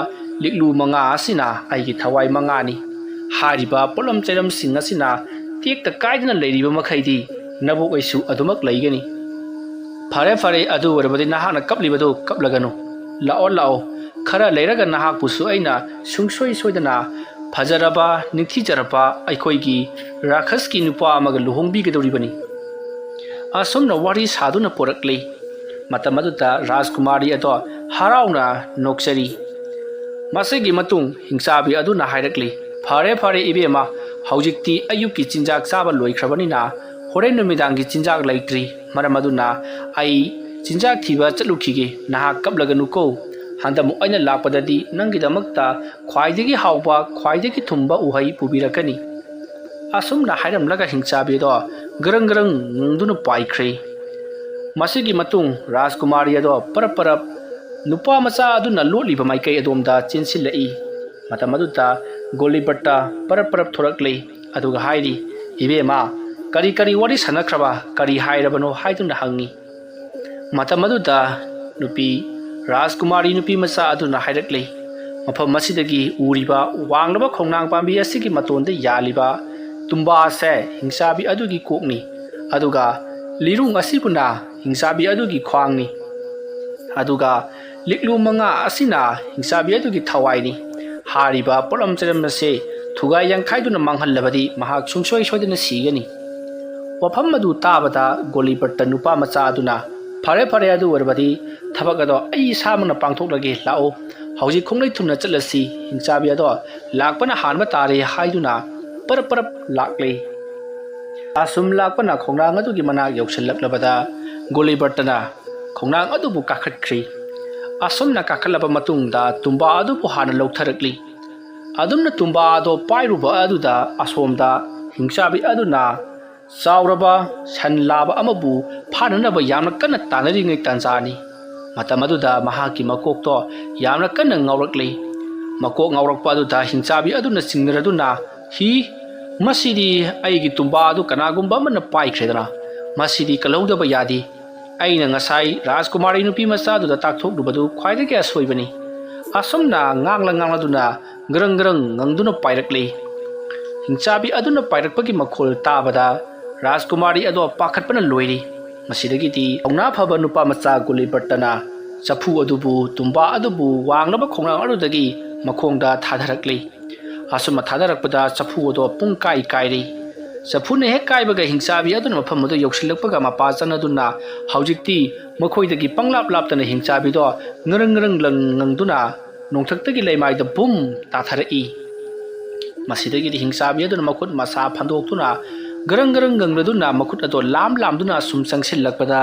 ꯂꯤꯛꯂꯨ ꯃꯉꯥ ꯑꯁꯤꯅ ꯑꯩꯒꯤ ꯊꯋꯥꯏ ꯃꯉꯥꯅꯤ꯫ ꯍꯥꯏꯔꯤꯕ ꯄꯣꯠꯂꯝ ꯆꯩꯔꯝꯁꯤꯡ ꯑꯁꯤꯅ ꯇꯦꯛꯇ ꯀꯥꯏꯗꯅ ꯂꯩꯔꯤꯕ ꯃꯈꯩꯗꯤ ꯅꯕꯣꯛ ꯑꯩꯁꯨ ꯑꯗꯨꯃꯛ ꯂꯩꯒꯅꯤ"꯫ "ꯐꯔꯦ, ꯐꯔꯦ, ꯑꯗꯨ ꯑꯣꯏꯔꯕꯗꯤ ꯅꯍꯥꯛꯅ ꯀꯞꯂꯤꯕꯗꯨ ꯀꯞꯂꯒꯅꯨ꯫ ꯂꯥꯛꯑꯣ, ꯂꯥꯛꯑꯣ, ꯈꯔ ꯂꯩꯔꯒ ꯅꯍꯥꯛꯄꯨꯁꯨ ꯑꯩꯅ ꯁꯨꯡꯁꯣꯏ ꯁꯣꯏꯗꯅ ꯐꯖꯔꯕ, ꯅꯤꯡꯊꯤꯖꯔꯕ ꯑꯩꯈꯣꯏꯒꯤ ꯔꯥꯈꯁꯀꯤ ꯅꯨꯄꯥ ꯑꯃꯒ ꯂꯨꯍꯣꯡꯕꯤꯒꯗꯧꯔꯤꯕꯅꯤ"꯫ ꯑꯁꯨꯝꯅ ꯋꯥꯔꯤ ꯁꯥꯗꯨꯅ ꯄꯣꯔꯛꯂꯤ꯫ ꯃꯇꯝ ꯑꯗꯨꯗ ꯔꯥꯖꯀꯨꯃꯥꯔꯤ ꯑꯗꯣ ꯍꯔꯥꯎꯅ ꯅꯣꯛꯆꯔꯤ꯫ ꯃꯁꯤꯒꯤ ꯃꯇꯨꯡ ꯍꯤꯡꯆꯥꯕꯤ ꯑꯗꯨꯅ ꯍꯥꯏꯔꯛꯂꯤ, "ꯐꯔꯦ, ꯐꯔꯦ ꯏꯕꯦꯝꯃ, ꯍꯧꯖꯤꯛꯇꯤ ꯑꯌꯨꯛꯀꯤ ꯆꯤꯟꯖꯥꯛ ꯆꯥꯕ ꯂꯣꯏꯈ꯭ꯔꯕꯅꯤꯅ ꯍꯣꯔꯦꯟ ꯅꯨꯃꯤꯗꯥꯡꯒꯤ ꯆꯤꯟꯖꯥꯛ ꯂꯩꯇ꯭ꯔꯤ꯫ ꯃꯔꯝ ꯑꯗꯨꯅ ꯑꯩ ꯆꯤꯟꯖꯥꯛ ꯊꯤꯕ ꯆꯠꯂꯨꯈꯤꯒꯦ꯫ ꯅꯍꯥꯛ ꯀꯞꯂꯒꯅꯨꯀꯣ꯫ ꯍꯟꯗꯛꯃꯨꯛ ꯑꯩꯅ ꯂꯥꯛꯄꯗꯗꯤ ꯅꯪꯒꯤꯗꯃꯛꯇ ꯈ꯭ꯋꯥꯏꯗꯒꯤ ꯍꯥꯎꯕ, ꯈ꯭ꯋꯥꯏꯗꯒꯤ ꯊꯨꯝꯕ ꯎꯍꯩ ꯄꯨꯕꯤꯔꯛꯀꯅꯤ꯫" ꯑꯁꯨꯝꯅ ꯍꯥꯏꯔꯝꯂꯒ ꯍꯤꯡꯆꯥꯕꯤ ꯑꯗꯣ ꯒ꯭ꯔꯪ ꯒ꯭ꯔꯪ ꯉꯪꯗꯨꯅ ꯄꯥꯏꯈ꯭ꯔꯦ꯫ ꯃꯁꯤꯒꯤ ꯃꯇꯨꯡ ꯔꯥꯖꯀꯨꯃꯥꯔꯤ ꯑꯗꯣ ꯄꯔꯞ ꯄꯔꯞ ꯅꯨꯄꯥ ꯃꯆꯥ ꯑꯗꯨꯅ ꯂꯣꯠꯂꯤꯕ ꯃꯥꯏꯀꯩ ꯑꯗꯣꯝꯗ ꯆꯦꯟꯁꯤꯜꯂꯛꯏ꯫ ꯃꯇꯝ ꯑꯗꯨꯗ ꯒꯣꯂꯤꯕꯔꯠꯇ ꯄꯔꯞ ꯄꯔꯞ ꯊꯣꯔꯛꯂꯦ꯫ ꯑꯗꯨꯒ ꯍꯥꯏꯔꯤ, "ꯏꯕꯦꯝꯃ, ꯀꯔꯤ ꯀꯔꯤ ꯋꯥꯔꯤ ꯁꯥꯟꯅꯈ꯭ꯔꯕ? ꯀꯔꯤ ꯍꯥꯏꯔꯕꯅꯣ?" ꯍꯥꯏꯗꯨꯅ ꯍꯪꯉꯤ꯫ ꯃꯇꯝ ꯑꯗꯨꯗ ꯅꯨꯄꯤ ꯔꯥꯖꯀꯨꯃꯥꯔꯤ ꯅꯨꯄꯤ ꯃꯆꯥ ꯑꯗꯨꯅ ꯍꯥꯏꯔꯛꯂꯤ, "ꯃꯐꯝ ꯑꯁꯤꯗꯒꯤ ꯎꯔꯤꯕ ꯋꯥꯡꯂꯕ ꯈꯣꯡꯅꯥꯡ ꯄꯥꯝꯕꯤ ꯑꯁꯤꯒꯤ ꯃꯇꯣꯟꯗ ꯌꯥꯜꯂꯤꯕ ꯇꯨꯝꯕꯥꯁꯦ ꯍꯤꯡꯆꯥꯕꯤ ꯑꯗꯨꯒꯤ ꯀꯣꯛꯅꯤ, ꯑꯗꯨꯒ ꯂꯤꯔꯨꯡ ꯑꯁꯤꯕꯨꯅ ꯍꯤꯡꯆꯥꯕꯤ ꯑꯗꯨꯒꯤ ꯈ꯭ꯋꯥꯡꯅꯤ, ꯑꯗꯨꯒ ꯂꯤꯛꯂꯨ ꯃꯉꯥ ꯑꯁꯤꯅ ꯍꯤꯡꯆꯥꯕꯤ ꯑꯗꯨꯒꯤ ꯊꯋꯥꯏꯅꯤ꯫ ꯍꯥꯏꯔꯤꯕ ꯄꯣꯠꯂꯝ ꯆꯩꯔꯝ ꯑꯁꯤ ꯊꯨꯒꯥꯏ ꯌꯥꯡꯈꯥꯏꯗꯨꯅ ꯃꯥꯡꯍꯜꯂꯕꯗꯤ ꯃꯍꯥꯛ ꯁꯨꯡꯁꯣꯏ ꯁꯣꯏꯗꯅ ꯁꯤꯒꯅꯤ꯫" ꯋꯥꯐꯝ ꯑꯗꯨ ꯇꯥꯕꯗ ꯒꯣꯂꯤꯕꯔꯠꯇ ꯅꯨꯄꯥ ꯃꯆꯥ ꯑꯗꯨꯅ, "ꯐꯔꯦ, ꯐꯔꯦ, ꯑꯗꯨ ꯑꯣꯏꯔꯕꯗꯤ ꯊꯕꯛ ꯑꯗꯣ ꯑꯩ ꯏꯁꯥꯃꯛꯅ ꯄꯥꯡꯊꯣꯛꯂꯒꯦ, ꯂꯥꯛꯑꯣ꯫ ꯍꯧꯖꯤꯛ ꯈꯣꯡꯂꯩ ꯊꯨꯝꯅ ꯆꯠꯂꯁꯤ, ꯍꯤꯡꯆꯥꯕꯤ ꯑꯗꯣ ꯂꯥꯛꯄꯅ ꯍꯥꯟꯕ ꯇꯥꯔꯦ," ꯍꯥꯏꯗꯨꯅ ꯄꯔꯞ ꯄꯔꯞ ꯂꯥꯛꯂꯦ꯫ ꯑꯁꯨꯝ ꯂꯥꯛꯄꯅ ꯈꯣꯡꯅꯥꯡ ꯑꯗꯨꯒꯤ ꯃꯅꯥꯛ ꯌꯧꯁꯤꯜꯂꯛꯂꯕꯗ ꯒꯣꯂꯤꯕꯔꯠꯇꯅ ꯈꯣꯡꯅꯥꯡ ꯑꯗꯨꯕꯨ ꯀꯥꯈꯠꯈ꯭ꯔꯤ꯫ ꯑꯁꯨꯝꯅ ꯀꯥꯈꯠꯂꯕ ꯃꯇꯨꯡꯗ ꯇꯨꯝꯕꯥ ꯑꯗꯨꯕꯨ ꯍꯥꯟꯅ ꯂꯧꯊꯔꯛꯂꯤ꯫ ꯑꯗꯨꯝꯅ ꯇꯨꯝꯕꯥ ꯑꯗꯣ ꯄꯥꯏꯔꯨꯕ ꯑꯗꯨꯗ ꯑꯁꯣꯝꯗ ꯍꯤꯡꯆꯥꯕꯤ ꯑꯗꯨꯅ ꯆꯥꯎꯔꯕ ꯁꯟ ꯂꯥꯕ ꯑꯃꯕꯨ ꯐꯥꯅꯅꯕ ꯌꯥꯝꯅ ꯀꯟꯅ ꯇꯥꯟꯅꯔꯤꯉꯩ ꯇꯥꯟꯖꯥꯅꯤ꯫ ꯃꯇꯝ ꯑꯗꯨꯗ ꯃꯍꯥꯛꯀꯤ ꯃꯀꯣꯛꯇꯣ ꯌꯥꯝꯅ ꯀꯟꯅ ꯉꯥꯎꯔꯛꯂꯤ꯫ ꯃꯀꯣꯛ ꯉꯥꯎꯔꯛꯄ ꯑꯗꯨꯗ ꯍꯤꯡꯆꯥꯕꯤ ꯑꯗꯨꯅ ꯆꯤꯡꯅꯔꯗꯨꯅ, "ꯍꯤ, ꯃꯁꯤꯗꯤ ꯑꯩꯒꯤ ꯇꯨꯝꯕꯥ ꯑꯗꯨ ꯀꯅꯥꯒꯨꯝꯕ ꯑꯃꯅ ꯄꯥꯏꯈ꯭ꯔꯦꯗꯅ꯫ ꯃꯁꯤꯗꯤ ꯀꯜꯍꯧꯗꯕ ꯌꯥꯗꯦ꯫ ꯑꯩꯅ ꯉꯁꯥꯏ ꯔꯥꯖꯀꯨꯃꯥꯔꯤ ꯅꯨꯄꯤ ꯃꯆꯥꯗꯨꯗ ꯇꯥꯛꯊꯣꯛꯂꯨꯕꯗꯨ ꯈ꯭ꯋꯥꯏꯗꯒꯤ ꯑꯁꯣꯏꯕꯅꯤ꯫" ꯑꯁꯨꯝꯅ ꯉꯥꯡꯂ ꯉꯥꯡꯂꯗꯨꯅ ꯒ꯭ꯔꯪ ꯒ꯭ꯔꯪ ꯉꯪꯗꯨꯅ ꯄꯥꯏꯔꯛꯂꯤ꯫ ꯍꯤꯡꯆꯥꯕꯤ ꯑꯗꯨꯅ ꯄꯥꯏꯔꯛꯄꯒꯤ ꯃꯈꯣꯜ ꯇꯥꯕꯗ ꯔꯥꯖꯀꯨꯃꯥꯔꯤ ꯑꯗꯣ ꯄꯥꯈꯠꯄꯅ ꯂꯣꯏꯔꯤ꯫ ꯃꯁꯤꯗꯒꯤꯗꯤ ꯊꯧꯅꯥ ꯐꯕ ꯅꯨꯄꯥ ꯃꯆꯥ ꯒꯨꯂꯤꯕꯔꯇꯅ ꯆꯐꯨ ꯑꯗꯨꯕꯨ, ꯇꯨꯝꯕꯥ ꯑꯗꯨꯕꯨ ꯋꯥꯡꯂꯕ ꯈꯣꯡꯅꯥꯡ ꯑꯗꯨꯗꯒꯤ ꯃꯈꯣꯡꯗ ꯊꯥꯗꯔꯛꯂꯤ꯫ ꯑꯁꯨꯝꯅ ꯊꯥꯗꯔꯛꯄꯗ ꯆꯐꯨ ꯑꯗꯣ ꯄꯨꯡ ꯀꯥꯏ ꯀꯥꯏꯔꯤ꯫ ꯆꯐꯨꯅ ꯍꯦꯛ ꯀꯥꯏꯕꯒ ꯍꯤꯡꯆꯥꯕꯤ ꯑꯗꯨꯅ ꯃꯐꯝ ꯑꯗꯨ ꯌꯧꯁꯤꯜꯂꯛꯄꯒ ꯃꯄꯥ ꯆꯠꯅꯗꯨꯅ ꯍꯧꯖꯤꯛꯇꯤ ꯃꯈꯣꯏꯗꯒꯤ ꯄꯪꯂꯥꯞ ꯂꯥꯞꯇꯅ ꯍꯤꯡꯆꯥꯕꯤꯗꯣ ꯉꯔꯪ ꯉꯔꯪ ꯂꯪ ꯉꯪꯗꯨꯅ ꯅꯣꯡꯊꯛꯇꯒꯤ ꯂꯩꯃꯥꯏꯗ ꯕꯨꯝ ꯇꯥꯊꯔꯛꯏ꯫ ꯃꯁꯤꯗꯒꯤꯗꯤ ꯍꯤꯡꯆꯥꯕꯤ ꯑꯗꯨꯅ ꯃꯈꯨꯠ ꯃꯁꯥ ꯐꯟꯗꯣꯛꯇꯨꯅ ꯒꯔꯪ ꯒꯔꯪ ꯒꯪꯂꯗꯨꯅ ꯃꯈꯨꯠ ꯑꯗꯣ ꯂꯥꯝ ꯂꯥꯝꯗꯨꯅ ꯁꯨꯝ ꯆꯪꯁꯤꯜꯂꯛꯄꯗ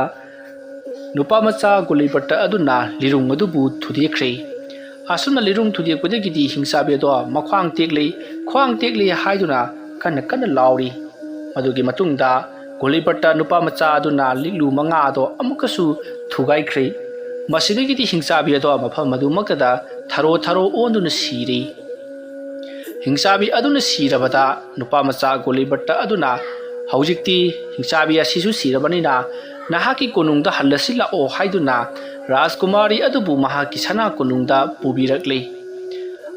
ꯅꯨꯄꯥ ꯃꯆꯥ ꯒꯣꯂꯤꯕꯔꯠꯇ ꯑꯗꯨꯅ ꯂꯤꯔꯨꯡ ꯑꯗꯨꯕꯨ ꯊꯨꯗꯦꯛꯈ꯭ꯔꯦ꯫ ꯑꯁꯨꯝꯅ ꯂꯤꯔꯨꯡ ꯊꯨꯗꯦꯛꯄꯗꯒꯤꯗꯤ ꯍꯤꯡꯆꯥꯕꯤ ꯑꯗꯣ ꯃꯈ꯭ꯋꯥꯡ ꯇꯦꯛꯂꯤ, ꯈ꯭ꯋꯥꯡ ꯇꯦꯛꯂꯤ ꯍꯥꯏꯗꯨꯅ ꯀꯟꯅ ꯀꯟꯅ ꯂꯥꯎꯔꯤ꯫ ꯃꯗꯨꯒꯤ ꯃꯇꯨꯡꯗ ꯒꯣꯂꯤꯕꯔꯠꯇ ꯅꯨꯄꯥ ꯃꯆꯥ ꯑꯗꯨꯅ ꯂꯤꯛꯂꯨ ꯃꯉꯥ ꯑꯗꯣ ꯑꯃꯨꯛꯀꯁꯨ ꯊꯨꯒꯥꯏꯈ꯭ꯔꯦ꯫ ꯃꯁꯤꯗꯒꯤꯗꯤ ꯍꯤꯡꯆꯥꯕꯤ ꯑꯗꯣ ꯃꯐꯝ ꯑꯗꯨꯃꯛꯇꯗ ꯊꯔꯣ ꯊꯔꯣ ꯑꯣꯟꯗꯨꯅ ꯁꯤꯔꯦ꯫ ꯍꯤꯡꯆꯥꯕꯤ ꯑꯗꯨꯅ ꯁꯤꯔꯕꯗ ꯅꯨꯄꯥ ꯃꯆꯥ ꯒꯣꯂꯤꯕꯔꯠꯇ ꯑꯗꯨꯅ, "ꯍꯧꯖꯤꯛꯇꯤ ꯍꯤꯡꯆꯥꯕꯤ ꯑꯁꯤꯁꯨ ꯁꯤꯔꯕꯅꯤꯅ ꯅꯍꯥꯛꯀꯤ ꯀꯣꯅꯨꯡꯗ ꯍꯜꯂꯁꯤ ꯂꯥꯛꯑꯣ" ꯍꯥꯏꯗꯨꯅ ꯔꯥꯖꯀꯨꯃꯥꯔꯤ ꯑꯗꯨꯕꯨ ꯃꯍꯥꯛꯀꯤ ꯁꯅꯥ ꯀꯣꯅꯨꯡꯗ ꯄꯨꯕꯤꯔꯛꯂꯤ꯫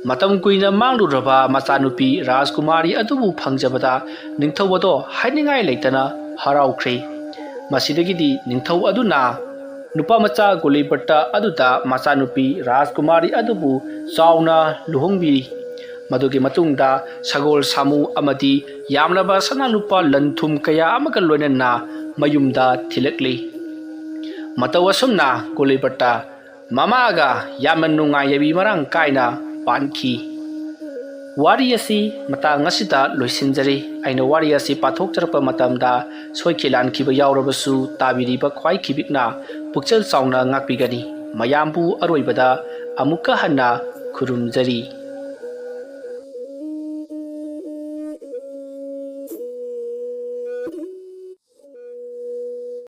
ꯃꯇꯝ ꯀꯨꯏꯅ ꯃꯥꯡꯂꯨꯔꯕ ꯃꯆꯥꯅꯨꯄꯤ ꯔꯥꯖꯀꯨꯃꯥꯔꯤ ꯑꯗꯨꯕꯨ ꯐꯪꯖꯕꯗ ꯅꯤꯡꯊꯧ ꯑꯗꯣ ꯍꯥꯏꯅꯤꯡꯉꯥꯏ ꯂꯩꯇꯅ ꯍꯔꯥꯎꯈ꯭ꯔꯦ꯫ ꯃꯁꯤꯗꯒꯤꯗꯤ ꯅꯤꯡꯊꯧ ꯑꯗꯨꯅ ꯅꯨꯄꯥ ꯃꯆꯥ ꯒꯣꯂꯤꯕꯔꯠꯇ ꯑꯗꯨꯗ ꯃꯆꯥꯅꯨꯄꯤ ꯔꯥꯖꯀꯨꯃꯥꯔꯤ ꯑꯗꯨꯕꯨ ꯆꯥꯎꯅ ꯂꯨꯍꯣꯡꯕꯤꯔꯤ꯫ ꯃꯗꯨꯒꯤ ꯃꯇꯨꯡꯗ ꯁꯒꯣꯜ ꯁꯥꯃꯨ ꯑꯃꯗꯤ ꯌꯥꯝꯂꯕ ꯁꯅꯥ ꯂꯨꯄꯥ ꯂꯟ ꯊꯨꯝ ꯀꯌꯥ ꯑꯃꯒ ꯂꯣꯏꯅꯅ ꯃꯌꯨꯝꯗ ꯊꯤꯜꯂꯛꯂꯤ꯫ ꯃꯇꯧ ꯑꯁꯨꯝꯅ ꯒꯣꯂꯤꯕꯔꯠꯇ ꯃꯃꯥꯒ ꯌꯥꯝꯅ ꯅꯨꯡꯉꯥꯏ ꯌꯥꯏꯕꯤ ꯃꯔꯥꯡ ꯀꯥꯏꯅ ꯄꯥꯟꯈꯤ꯫ ꯋꯥꯔꯤ ꯑꯁꯤ ꯃꯇꯥꯡ ꯑꯁꯤꯗ ꯂꯣꯏꯁꯤꯟꯖꯔꯤ꯫ ꯑꯩꯅ ꯋꯥꯔꯤ ꯑꯁꯤ ꯄꯥꯊꯣꯛꯆꯔꯛꯄ ꯃꯇꯝꯗ ꯁꯣꯏꯈꯤ ꯂꯥꯟꯈꯤꯕ ꯌꯥꯎꯔꯕꯁꯨ ꯇꯥꯕꯤꯔꯤꯕ ꯈ꯭ꯋꯥꯏ ꯈꯤꯕꯤꯛꯅ ꯄꯨꯛꯆꯦꯜ ꯆꯥꯎꯅ ꯉꯥꯛꯄꯤꯒꯅꯤ꯫ ꯃꯌꯥꯝꯕꯨ ꯑꯔꯣꯏꯕꯗ ꯑꯃꯨꯛꯀ ꯍꯟꯅ ꯈꯨꯔꯨꯝꯖꯔꯤ꯫